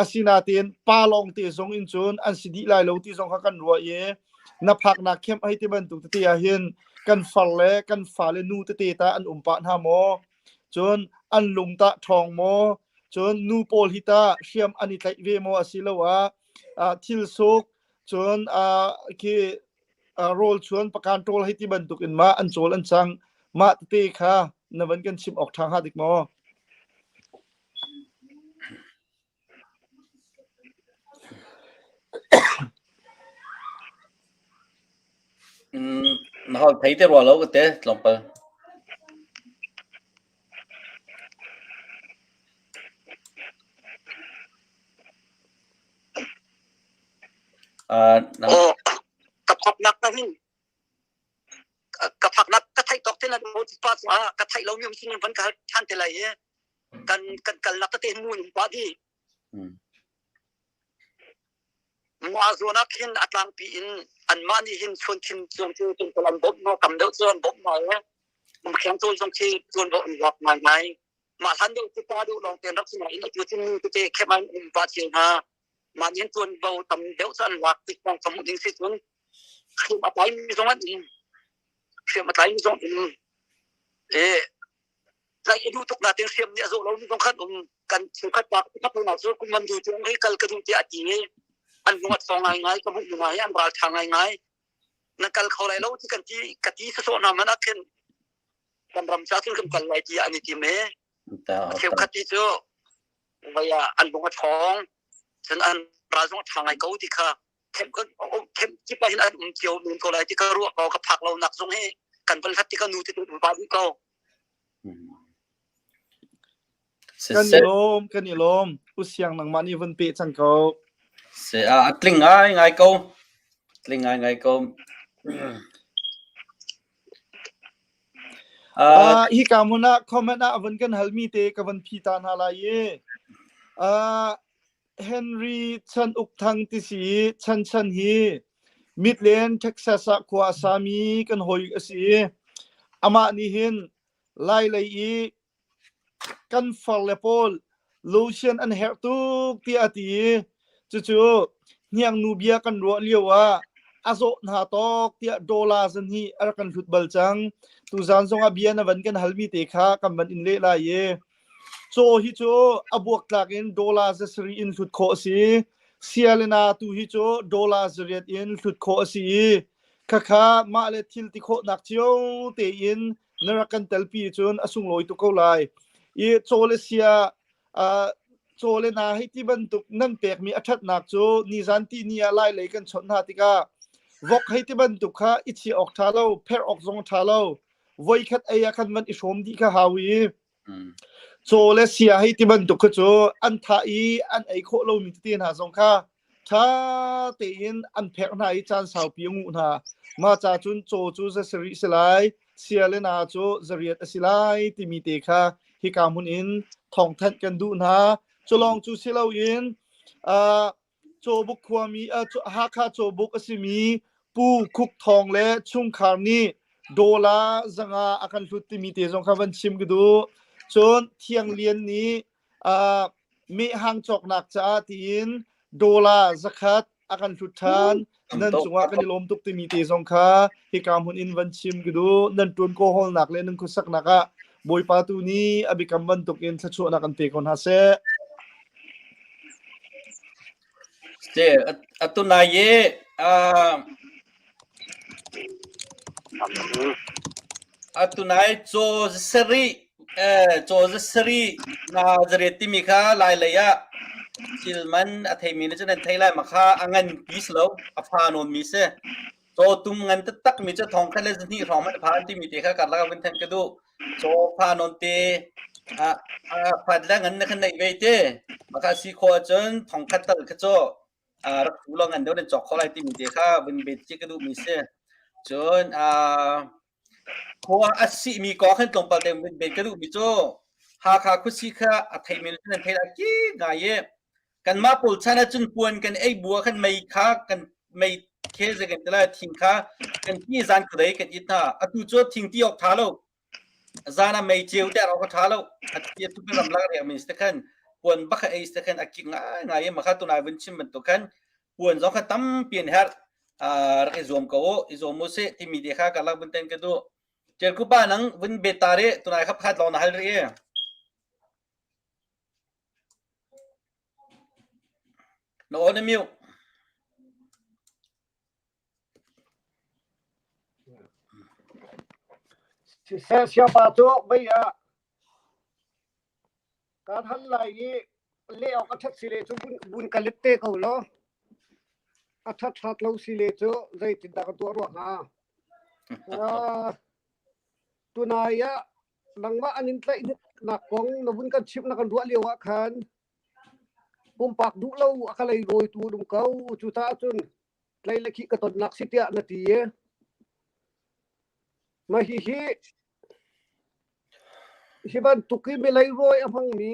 Asinain pa lawngte zong in cun an si dih lai lo ti zong kha kan ruah i na phaknak khem hei ti bantuk tete ah hin kan far le kan fale nu tete ta an um pah hna maw? Cun an lung tah ṭhawng maw? Cun nu pawl hi tah hriam an i tlaih ve maw asiloah thil suk cun khi rawl chuan pakan ṭawl hei ti bantuk in mah an cawl an cang mah tete kha na van kan chim awk ṭha hnga dik maw? Na hol thei te rua lo ka te tlawmpal. Uh, oh, ka phaknak na hin ka phaknak ka theih tawk te na pa ah ka theih lo mi um sin van ka than te lai i kan kan kalnak tete mu in pa di mah zawn ah khin a tlangpi in anmah nih hin chuan thin chuan cu tung an bawmh hna tam deuh cu an bawmh hna i umkheng cawl zong khi tuan an lak ngai ngai mah hlan deuh cu pa deuh lawng te rak si nain atu cu nu tete khem an um pa cio hna mah nih tuanvo tam deuh cu an lak tik bang ka hmuh ding si cun hriam a tlai mi zong an um hriam a tlai mi zong um e tlaih a duh tuk nain hriam nih a zawh lo mi zong khan um kan chungkhat pa khat hna cu kum man du tiang hi kal ka duh tiah a ti i an lung a thawng ngai ngai ka hmuh ngai an ral tha ngai ngai na kal kho lai lo ti kan ti ka ti sasawh hna man ah khin kan ram ca cun kan kal lai ti an i tim i cheukhat ti cu vai ah an lung a ṭhawng cun an ral zong a ṭha ngai ko ti kha khem kip ah hin an um cio men ko lai ti ka ruah ko ka phak lo nak zong hi kan van hlat ti ka nu ti tu pa dih ko Kan i lawm, kan i lawm. Usiang nangmah nih vun pe cang ko. Se a tling ngai ngai ko. Tling ngai ngai ko. Uh, hi ka mun ah comment ah van kan halmi te ka van phi ta hna lai i uh, Henry Chan Uk Thang ti si Chan Chan hi Midland Texas ah khua a sami kan hoi a si amah nih hin Lai lei i kan farle pawl lotion an herh tuk tiah a ti i cucu hniangnu bia kan ruah lio ah a zawh hna tawk tiah dollar zan hi a rak kan hlut bal cang. Tuzaan zongah bia na van kan halmi te kha kan van in leh lai i. Caw hi cu a buaktlak in dollar 700 in hlut khawh a si. Sia le na tu hi cu dollar 800 in hlut khawh a si i khakha mah le thil ti khawhnak cio tein na rak kan telpi cun a sunglawi tuk ko lai. I caw le sia caw le na hei ti bantuk nan pekmi a ṭhatnak cu nizan ti ni ah lai lei kan chawnh hna tikah vok hei ti bantuk kha i chiah awk ṭha lo, pherh awk zong ṭha lo. Voikhat ei ah khan van i hrawm dih kha hau i caw le sia hei ti bantuk kha cu an thah i an ei khawh lomi tete hna zong kha ṭha tein an pherh hna i caan saupi a nguh hna. Mah ca cun caw cu 7 si lai, sia le na cu 800 a si lai timi te kha hika hmun in thawngthanh kan duh hna. Culawng cu si loin uh, Cawbuk khuami uh, Hakha Cawbuk a simi Pu Khuk Thawng le chungkhar nih dollar 500 a kan hlut timi te zong kha van chim ka duh. Cun Thiang Lian nih uh, mehhang cawknak caah tiin dollar 100 a kan hlut ṭhan. Nan cungah kan i lawm tuk timi te zong kha hika hmun in van chim ka duh. Nan ṭuan ko hawlnak le nan khuasaknak ah Bawipa tu nih a biakam bantukin thluachuahnak an pe ko hna seh. Se atu nai i atu nai caw sarih caw sarih nga zariat timi kha lai lei ah thil man a theimi nih cun an thei lai ma kha a ngan pi si lo a fa nawn mi si. Cawtum ngan taktak mi cu 1000 le 200 hrawng hmanh a phan timi te kha karlak ah vun thanh ka duh. Caw fa nawn te a phat le ngan na khan neih ve te. Maka si khawh ahcun 1000 tal kha cu rak fu lo ngan deuh nan cawk kho lai timi te kha vun bet ci ka duh mi si. Cun khua a sih mi kong khan tlawmpal te vun bet ka duh mi cu Hakha khuasi kha a thei mi nan thei lai ki ngai i Kanmah pawl chan ahcun puan kan ei bu ah khan mei kha kan mei khel zei kan ti lai thing kha kan ti zan khuadei kan it hna. Atu cu thing ti awk ṭha lo. Zan ah mei ceu ter awk a ṭha lo. A ti tu ram lak riak mi si khan puan bak ei si khan a kik ngai ngai i makha tunai vun chim bantuk khan puan zong kha tampi an herh. Rak i zuam ko u, i zuam u sih timi te kha ka lak vun ten ka duh. Ṭialkupa nang vun bet ta rih tunai kha pakhat lawng na hal rih i. Na aw na mute. Siseh siapa cu mei ah kaan hal lai i leh awk a ṭhat si le cu vun ka let te ko law a ṭhat hrat lo si le cu zeitindah ka tuah rua hnga. Uh, tunai ah nangmah an in tlaihnak kong na vun kan chimh na kan ruah lio ah khan pumpak duh lo a ka lei rawitu an um ko cucaah cun tlei le khih ka tonnak si tiah na ti i mah hihi hi bantuk i milei rawi a hmangmi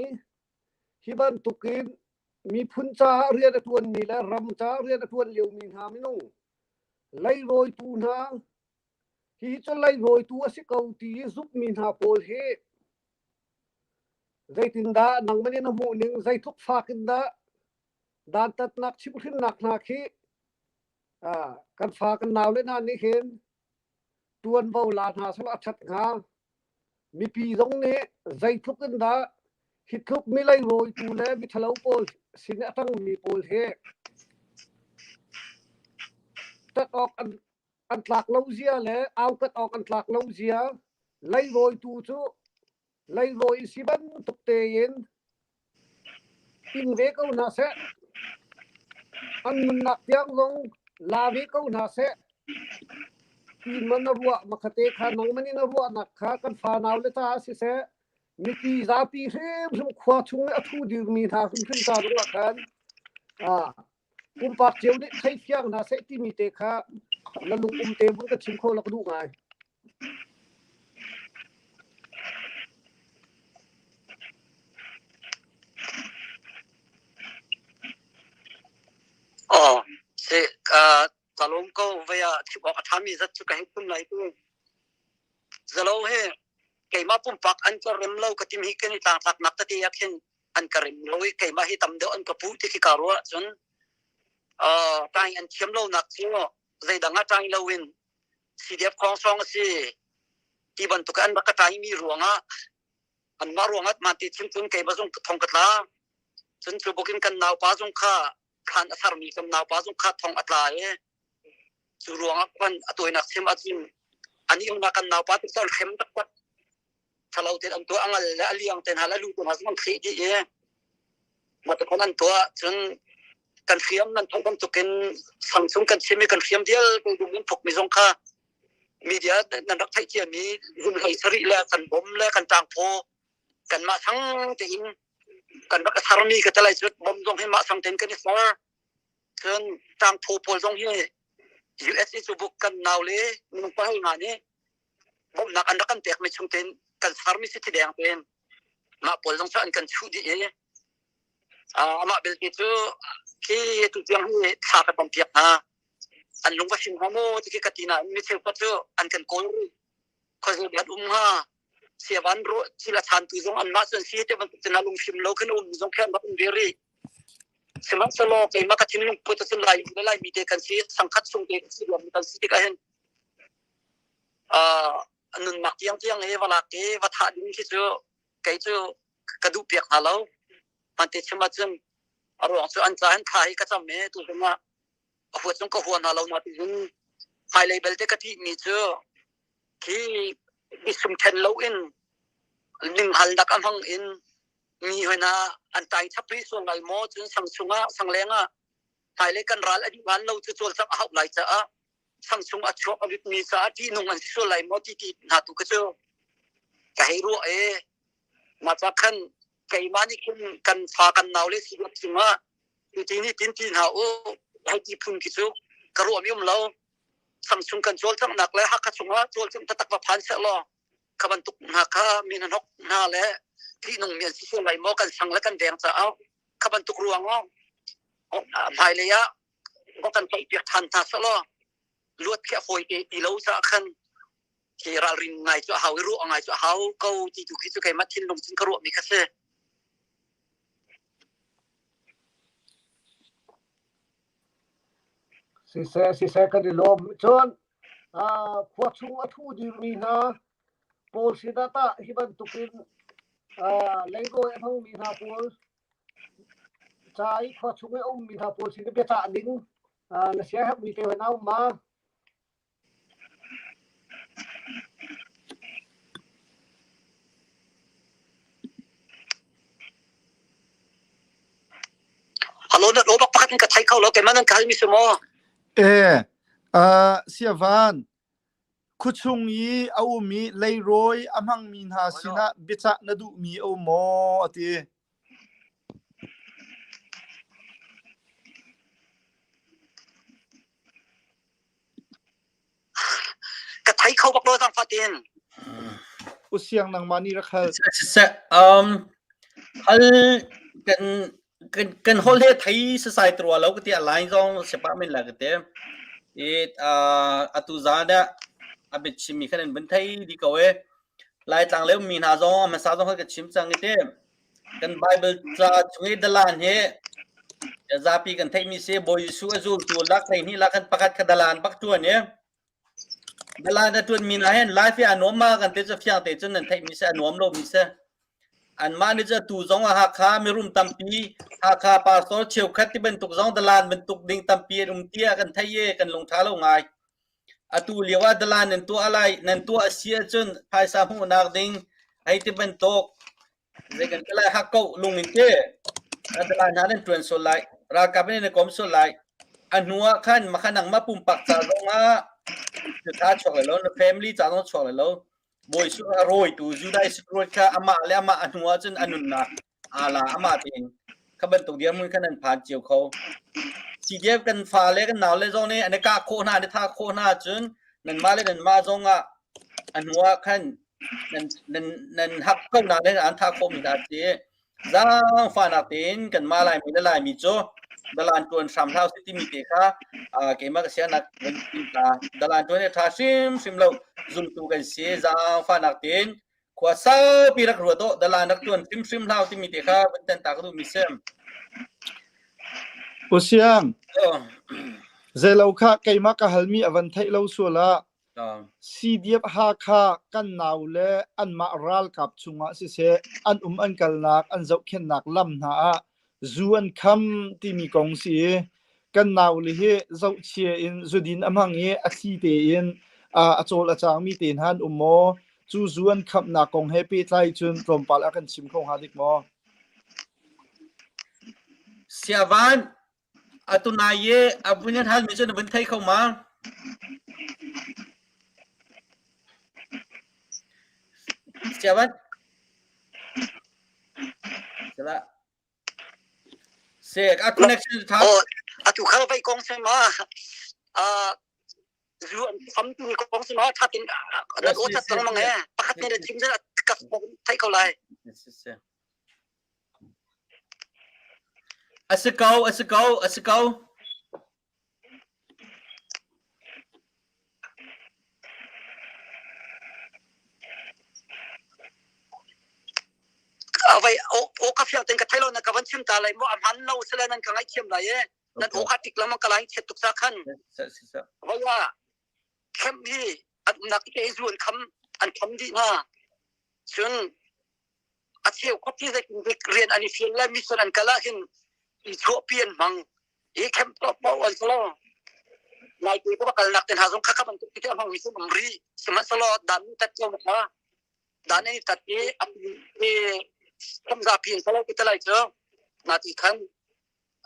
hi bantuk in miphun caah rian a ṭuanmi le ram caah rian a ṭuan liomi hna minung leirawitu hna Hihi cu leirawitu a si ko ti i zumhmi hna pawl hi zeitindah nangmah nih na hmuh ning zeitluk fak in dah dantatnak chimhhrinnak hna khi kan fa kan naule hna nih hin ṭuanvo la hna selaw a ṭhat hnga. Mipi zong nih zeitluk in dah hi tluk mi leirawitu le miṭhalo pawl sin i a ṭangmi pawl hi ṭat awk an an tlak lo zia le aukat awk an tlak lo zia leirawitu cu leirawi si bantuk tein ing ve ko hna seh an nunnak tiang zong la ve ko hna seh ti man na ruah makhate kha nangman in a ruahnak kha kan fanau le caah siseh mipi zapi hrimhrim khua chung i a thu dirmi hna hrimhrim ca zongah khan pumpak cio nih thei fiang hna seh timi te kha na lung um te vun ka chim kho la ka duh ngai. Oh, si ka kalom ko vaya chim awk a ṭhami zat cu ka hei tum lai tu. Zalo he keimah pumpak an ka rem lo ka tim hi kan i tlangtlaknak tete ah khin an ka rem lo i keimah hi tam deuh an ka puh ti khi ka ruah cun ṭaing an thiam lonak cu zeidang ah ṭaing loin CDF khawng sawng a si ti bantuk an rak ka ṭaimi ruangah Anmah ruangah mah ti chim cun keimah zong thong ka tla. Cun cu bukin kan naupa zong kha thlan a sarmi kan naupa zong kha thong a tla i cu ruangah khan a tawinak chim ahcun ani umnak kan naupa tu cu an hrem taktak. Thalo tein an tuah a ngal le a liang te hna le a lu te hna zong an thleh dih i mah ti an tuah cun kan hriam nan theih bantukin sang chung kan chim i kan hriam vialte dum in phukmi zong kha media nan rak theih ciami zumhlei sarih le kan bom le kan ṭangphaw kanmah sang tein kan rak i sermi ka telai cu bom zong hi mah sang tein kan i ser cun ṭangphaw pawl zong hi USA cu buk kan nau le minung pahal nga nih bawmhnak an rak kan pekmi chung tein kan sermi si thideng tein mah pawl zong cu an kan chuh dih i amah belte cu khi tu tiang hi thla ka tam piak hna an lung va him hnga maw ti khi ka ti nain mi cheukhat cu an kan kawl rih khuazei an um hnga siavan ro thil a chantu zong anmah cun si te bantuk cun a lungfim lo khin um zong khi an rak um ve rih sihmanhsehlaw keimah ka thinlung put cun lai le lai mi te kan si sangkhat chung te kan si ruam kan si tikah hin nunnak tiang tiang he va lak i va thah ding khi cu kei cu ka duh piak hna lo hman te chim ahcun a ruang cu an ca hin thla hi ka cam i tu zong ah a huat zong ka hua hna lo na tiin hmailei belte ka ṭihmi cu khi misum ṭhen lo in ninghalnak a hmang in mi hoi hna an tai chap rih sual lai maw cun sang chungah sang leng ah hmailei kan ral a dih lan lo cu cawlcangh a hauh lai caah sang chung a chuak a ritmi caah ṭihnung an si sual lai maw ti ti hna tu kha cu ka hei ruah e mah ca khan keimah nih khin kan fa kan nau le si cungah ti nih tin ti hna u hei ti phun khi cu ka ruahmi um lo sang chung kan cawlcanghnak le Hakha chungah cawlcangh taktak va phan seh law kha bantuk hna kha mi hnahnok hna le ṭihnung mi an si sual lai maw kan sang le kan veng caah kha bantuk ruangah hmailei ah va kan tlaihpiak ṭhan hna seh law luat khi a fawi te ti lo caah khan khi ralrin ngai cu a hau i ruah ngai cu a hau ko ti tu khi cu keimah thinlung cun ka ruahmi kha si. Siseh, siseh kan i lawm. Cun khua chung a thu dirmi hna pawl sinah tah hi bantukin leirawi a hmangmi hna pawl ca i khua chung i a ummi hna pawl sin i biacah ding na siaherhmi te hna um ma? Halo na robak pakhat in ka thai kho lo keimah nan ka halmi si maw? Eh, uh, siavan, khuachung i a um i leirawi a hmangmi hna sinah biacah na duhmi a um maw? a ti. Ka thei kho bak lo zaangfah tein. U Siang nangmah nih rak hal. Siseh, um, hal kan kan kan hol he thei sasai trua lo ka ti a line zong sepa men la ka ti. I uh, atu zan ah a bit chimmi khan an bun thei di ko e. Laitlang le mi hna zong a hmasa zong ka chim cang i ti. Kan Bible ca chung i dalan hi zapi kan theihmi si Bawi Jesuh a zultu lak 12 lak khan pakhat kha dalan bak ṭuan i dalan a ṭuanmi hna hin life hi a nuam ma kan ti cu fiang te cun nan theihmi si a nuam lomi si. Anmah nih cu tu zong ah Hakha mirum tampi Hakha pastor cheukhat ti bantuk zong dalan bantuk ding tampi an um tiah kan theih i kan lungṭha lo ngai. Atu lio ah dalan nan tuah lai nan tuah a si ahcun phaisa hmuhnak ding hei ti bantuk Zei kan ti lai hak ko lung in ti. Dalan hna nan ṭuan sual lai. Ralkap in na kom sual lai. A hnu ah khan makha nangmah pumpak ca zong ah tha chuak lai lo, na family ca zong chuak lai lo. Bawi su a rawitu Judah Iscariot kha amah le amah a hnu ah cun a nunnak aa la amah tein kha bantuk dirhmun khan an phan cio kho. CDF kan fa le kan nau le zong nih an i kah khawh hna, an i thah khawh hna ahcun nanmah le nanmah zong ah a hnu ah khan nan nan nan hak ko na le an thah khawhmi hna si zaangfahnak tein kanmah Laimi le Laimi cu dalan ṭuan hram hlah usih timi te kha keimah ka sianak van ti ta dalan ṭuan hi ṭha hrimhrim lo zumtu kan si zaangfahnak tein khua saupi rak ruat aw dalan rak ṭuan hrimhrim hlah timi te kha van tan ta ka duhmi si. Usiang, zeilo kha keimah ka halmi a van theih lo sual ah. CDF Hakha kan nau le anmah ralkap chungah siseh an um an kalnak an zohkhenhnak lam hna ah zu an kham timi kong si i kan naule hi zohchia in zudin a hmang i a thli tein a cawl a cangmi te hna an um maw? Cu zu an khamnak kong he pehtlai cun tlawmpal a kan chim kho hnga dik maw? Siavan, atu nai i a vun an halmi cu na vun thei kho ma? Siavan? Sila. Sek, a connection tha. Oh, atu kha vai kong se ma. Uh, zu an fam tu kong se ma thatin na o chat lang mang he. Pakhat ne chim zel ka thai ko lai. A si ko, a si ko, a si ko. Vai o ka fiang ten ka thai lo na ka van chim ta lai mo a hman lo sele nan ka ngai thiam lai e nan o kha tik lam ka lai chet tuk sa khan vai wa khem hi an nak te zu an kham an kham di na cun a cheu khuapi zeitin dik rian an i fial le mission an kal ah hin i chuahpi an hmang i khem top mo an salo lai te ko kalnak te hna zong kha kha bantuk te hmang mi um ri sihmanhsehlaw dan tat ko kha dan ni tat i i kham zapi in salo te lai cu na ti khan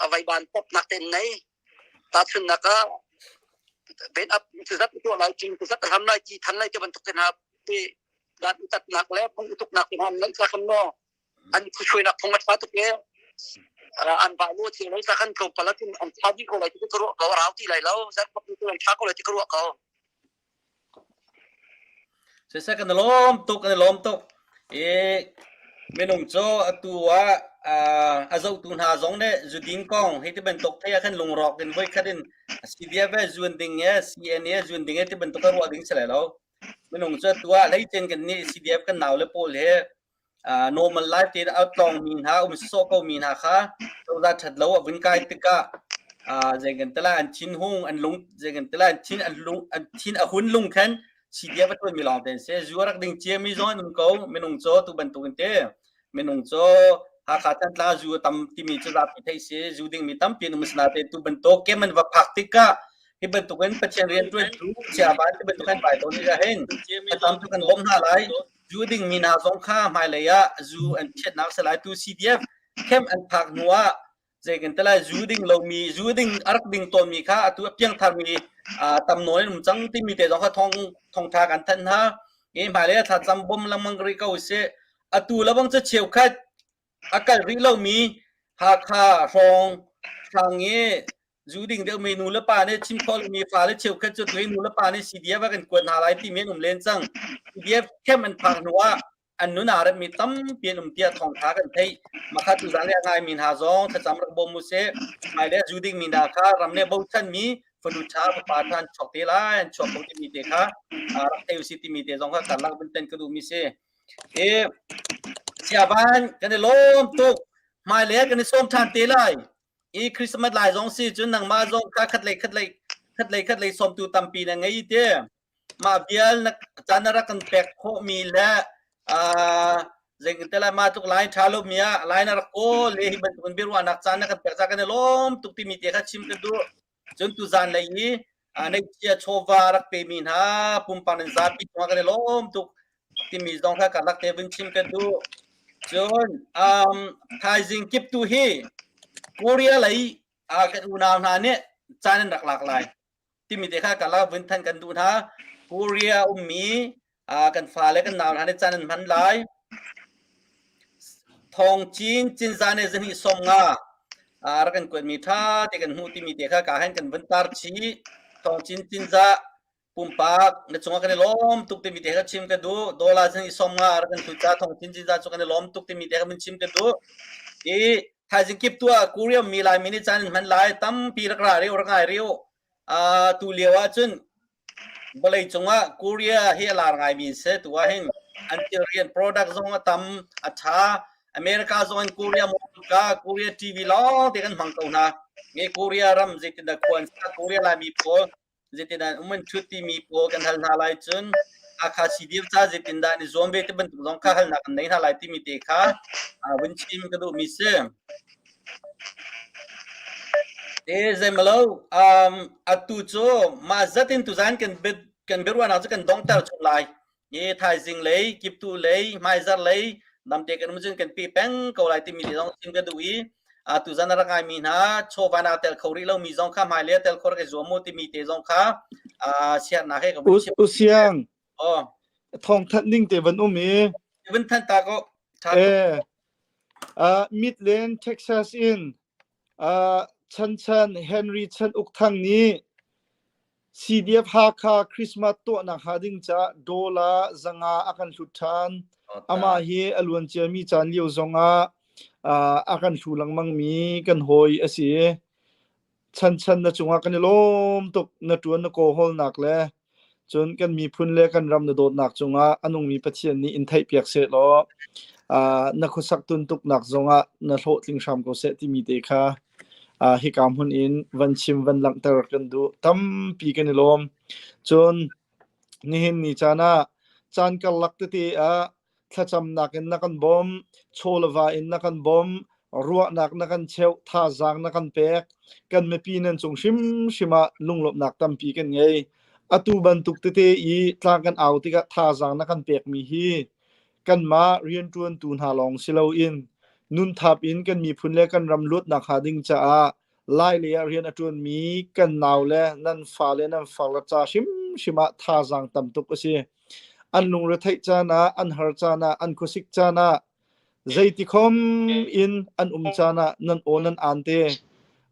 a vai ban pop nak ten nei ta chun nak ah ben up tu zat tu lai chin tu zat ham lai ti than lai te bantuk te hna te dan utatnak le phung utuknak te hna nan sa khan no an phuhruainak phung a tha tuk e an ba lo chi lai sa khan tlawmpal ah an tha dih ko lai ti ka ruah ko rau ti lai lo zat pak tu an tha ko lai ti ka ruah ko Siseh kan i lawm tuk kan i lawm tuk i minung cu atu ah a zohtu hna zong nih zudin kong hi ti bantuk thei ah khan lungrawk in voikhat in CDF he zuan ding he CNA he zuan ding he ti bantuk a ruah ding si lai lo. Minung cu atu ah hleicen kan nih CDF kan naule pawl he normal life tein a tlawngmi hna um sawh ko mi hna kha cozah ṭhat lo a vun kai tikah zei kan tila an thin hung an lung zei kan tila an thin an lung an thin a hun lung khan CDF a ṭuan mi lawng te an si zu a rak ding cia mi zong an um ko minung cu tu bantuk in te minung cu Hakha Thantlang zu a tam timi cu zapi theih si zu ding mi tampi an um asinain tu bantuk kem an va phak tikah hi bantukin Pathian rian ṭuantu chiavan ti bantuk an vai tawn tikah hin a tam cu kan bawmh hna lai zu ding mi hna zong kha hmailei ah zu an phiatnak si lai tu CDF camp an phak hnu ah zei kan ti lai zu ding lomi zu ding a rak ding tawnmi kha atu a piangthar mi tam nawn in um cang timi te zong kha thong thongtha kan thanh hna i hmailei ah thlacam bawm lengmang rih ko usih atu lebang cu cheukhat a kal rih lomi Hakha hrawng hrang i zu ding deuhmi nu le pa nih chim khawh lomi fale cheukhat cu tuhi nu le pa nih CDF ah kan kuat hna lai timi an um len cang. CDF camp an phak hnu ah an nun aa remmi tampi an um tiah thawngtha kan theih. Makha tuzan le a ngaimi hna zong thlacam rak bawm u sih. Hmailei zu dingmi hna kha ram le bochanmi fanu ṭha fapa ṭha an chuak te lai an chuak ko timi te kha rak thei usih timi te zong kha karlak vun ten ka duhmi si. I siavan kan i lawm tuk. Hmailei kan i sawm ṭhan te lai. I Christmas lai zong si cun nangmah zong kha khat lei khat lei khat lei khat lei sawmtu tampi na ngei te. Mah vial na caan na rak kan pek khawhmi le uh, zei te lai ma tluk lai ṭha lo mi ah lai na rak kawl le hi bantukin biaruahnak caan na kan pek ca kan i lawm tuk timi te kha chim ka duh. Cun tuzan lei i neihcia chawva rak pemi hna pumpak nan zapi cungah kan i lawm tuk timi zong kha karlak te vun chim ka duh. Cun um, thaizing kip tu hi Korea lei uh, kan unau hna nih caan an rak lak lai timi te kha karlak vun than kan duh hna. Korea ummi uh, kan fale kan nau hna nih caan an hman lai. Thawng Cin Cinzah nih zahnih 50 rak kan kuatmi ṭha te kan hmuh timi te kha ka hen kan vun tar chih. Thawng Cin Cinzah pumpak na cungah kan i lawm tuk timi te kha chim ka duh. Dollar zahnih 50 rak kan hlut ca Thawng Cin Cinzah cu kan i lawm tuk timi te kha vun chim ka duh. I thaizing kip tu ah Korea mi Laimi nih caan in hman lai tampi rak ra riu rak ngai riu. Tu lio ah cun Vawleicung ah Korea hi a lar ngaimi an si. Tu ah hin an thilrian product zong a tam, a ṭha. America zong in Korea ka Korea TV lawng te kan hmang ko hna. Nge Korea ram zeitindah khua an sak, Korea Laimi pawl. Zeitindah um an ṭhut timi pawl kan hal hna lai cun Hakha CDF ca zeitindah an i zuam ve ti bantuk zong kha halnak kan nei hna lai timi te kha vun chim ka duhmi si. E zeimalo um, atu cu mah zat in tuzan kan kan biaruahnak cu kan donghter chung lai. I thaizing lei, kiptu lei, hmaizar lei namte kan um cun kan pe peng ko lai timi te zong chim ka duh i atu zan a rak ngaimi hna chawva naa tel kho rih lomi zong kha hmailei ah tel kho rak i zuam mu timi te zong kha siarnak he ka vun chim. Usiang. Oh. Thawng thanh ning te van um i. Vun thanh ta ko. Eh. Uh, Midland, Texas in uh, Chan Chan Henry Chan Uk Thang nih CDF Hakha Christmas tuahnak hnga ding caah dollar 500 a kan hlut ṭhan. Amah hi a luanciami caan lio zongah a kan hlu lengmangmi kan hawi a si. Chanchan na cungah kan i lawm tuk. Na ṭuan na kawhawlnak le cun kan miphun le kan ram na dawtnak cungah a nungmi Pathian nih in theihpiak sehlaw na khuasak tuntuknak zongah na hlawhtling hram ko seh timi te kha hika hmun in van chim van langhter kan duh. Tampi kan i lawm. Cun nihin ni caan ah caan karlak tete ah thlacamnak in na kan bawm, chaw le va in na kan bawm, ruahnak na kan cheuh, thazaang na kan pek. Kan mipi nan cung hrimhrim ah lunglawmhnak tampi kan ngei. Atu bantuk tete i tlang kan au tikah thazaang na kan pekmi hi kanmah rianṭuantu hna lawng si loin nunthap in kan miphun le kan ram luatnak hnga ding caah Lai lei ah rian a ṭuanmi kan nau le nan fale nan farle ca hrimhrim ah thazaang tam tuk a si. An lungretheih caan ah, an har caan ah, an khuasik caan ah, zeiti khom in an um caan ah nan aw nan aan te.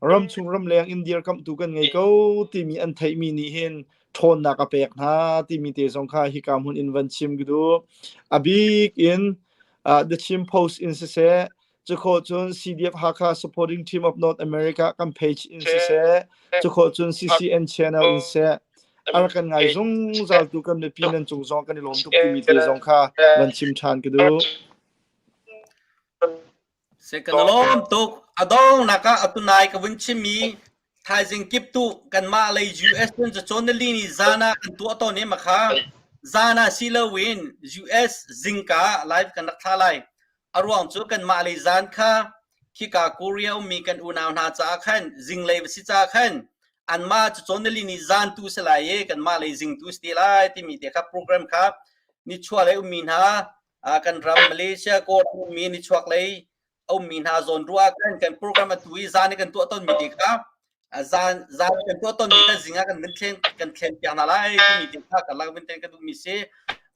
Ramchung ramleng in dirkamhtu kan ngei ko timi an theihmi nih hin ṭhawnnak a pek hna timi te zong kha hika hmun in van chim ka duh. A bik in The Chin Post in siseh, cukhawh cun CDF Hakha Supporting Team of North America kan page in siseh, cukhawh cun CCN channel in seh, a rak kan ngai zungzal tu kan mipi nan cung zong kan i lawm tuk timi te zong kha van chim ṭhan ka duh. Se kan lawm tuk. A dong nak ah atunai ka vun chimmi thaizing kip tu kanmah lei US cun cacawn na li ni zan ah kan tuah tawn i makha zan ah si loin US zingka live kan rak thla lai. A ruang cu kanmah lei zan kha khika Korea ummi kan unau hna caah khan zinglei va si caah khan anmah cacawn na li ni zan tu si lai i kanmah lei zing tu si te lai timi te kha program kha nichuah lei ummi hna kan ram Malaysia Kawlram ummi nichuak lei a ummi hna zawn ruah kan kan program atu i zan i kan tuah tonmi te kha zan zan kan tuah tonmi kha zing ah kan vun thlen kan thlen piak hna lai timi te kha kan lak vun ten ka duhmi si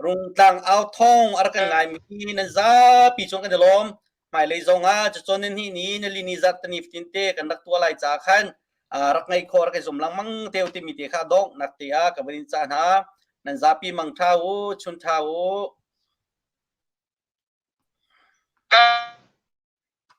rungtlang au thong a rak kan ngai mi nan zapi chung kan i lawm hmailei zong ah cucun ni hnih ni nili ni zat tani fatin te kan rak tuah lai ca khan rak ngei kho rak i zum lengmang te timi te kha dong nak te ah ka van in ca hna nan zapi mang tha u chun tha u.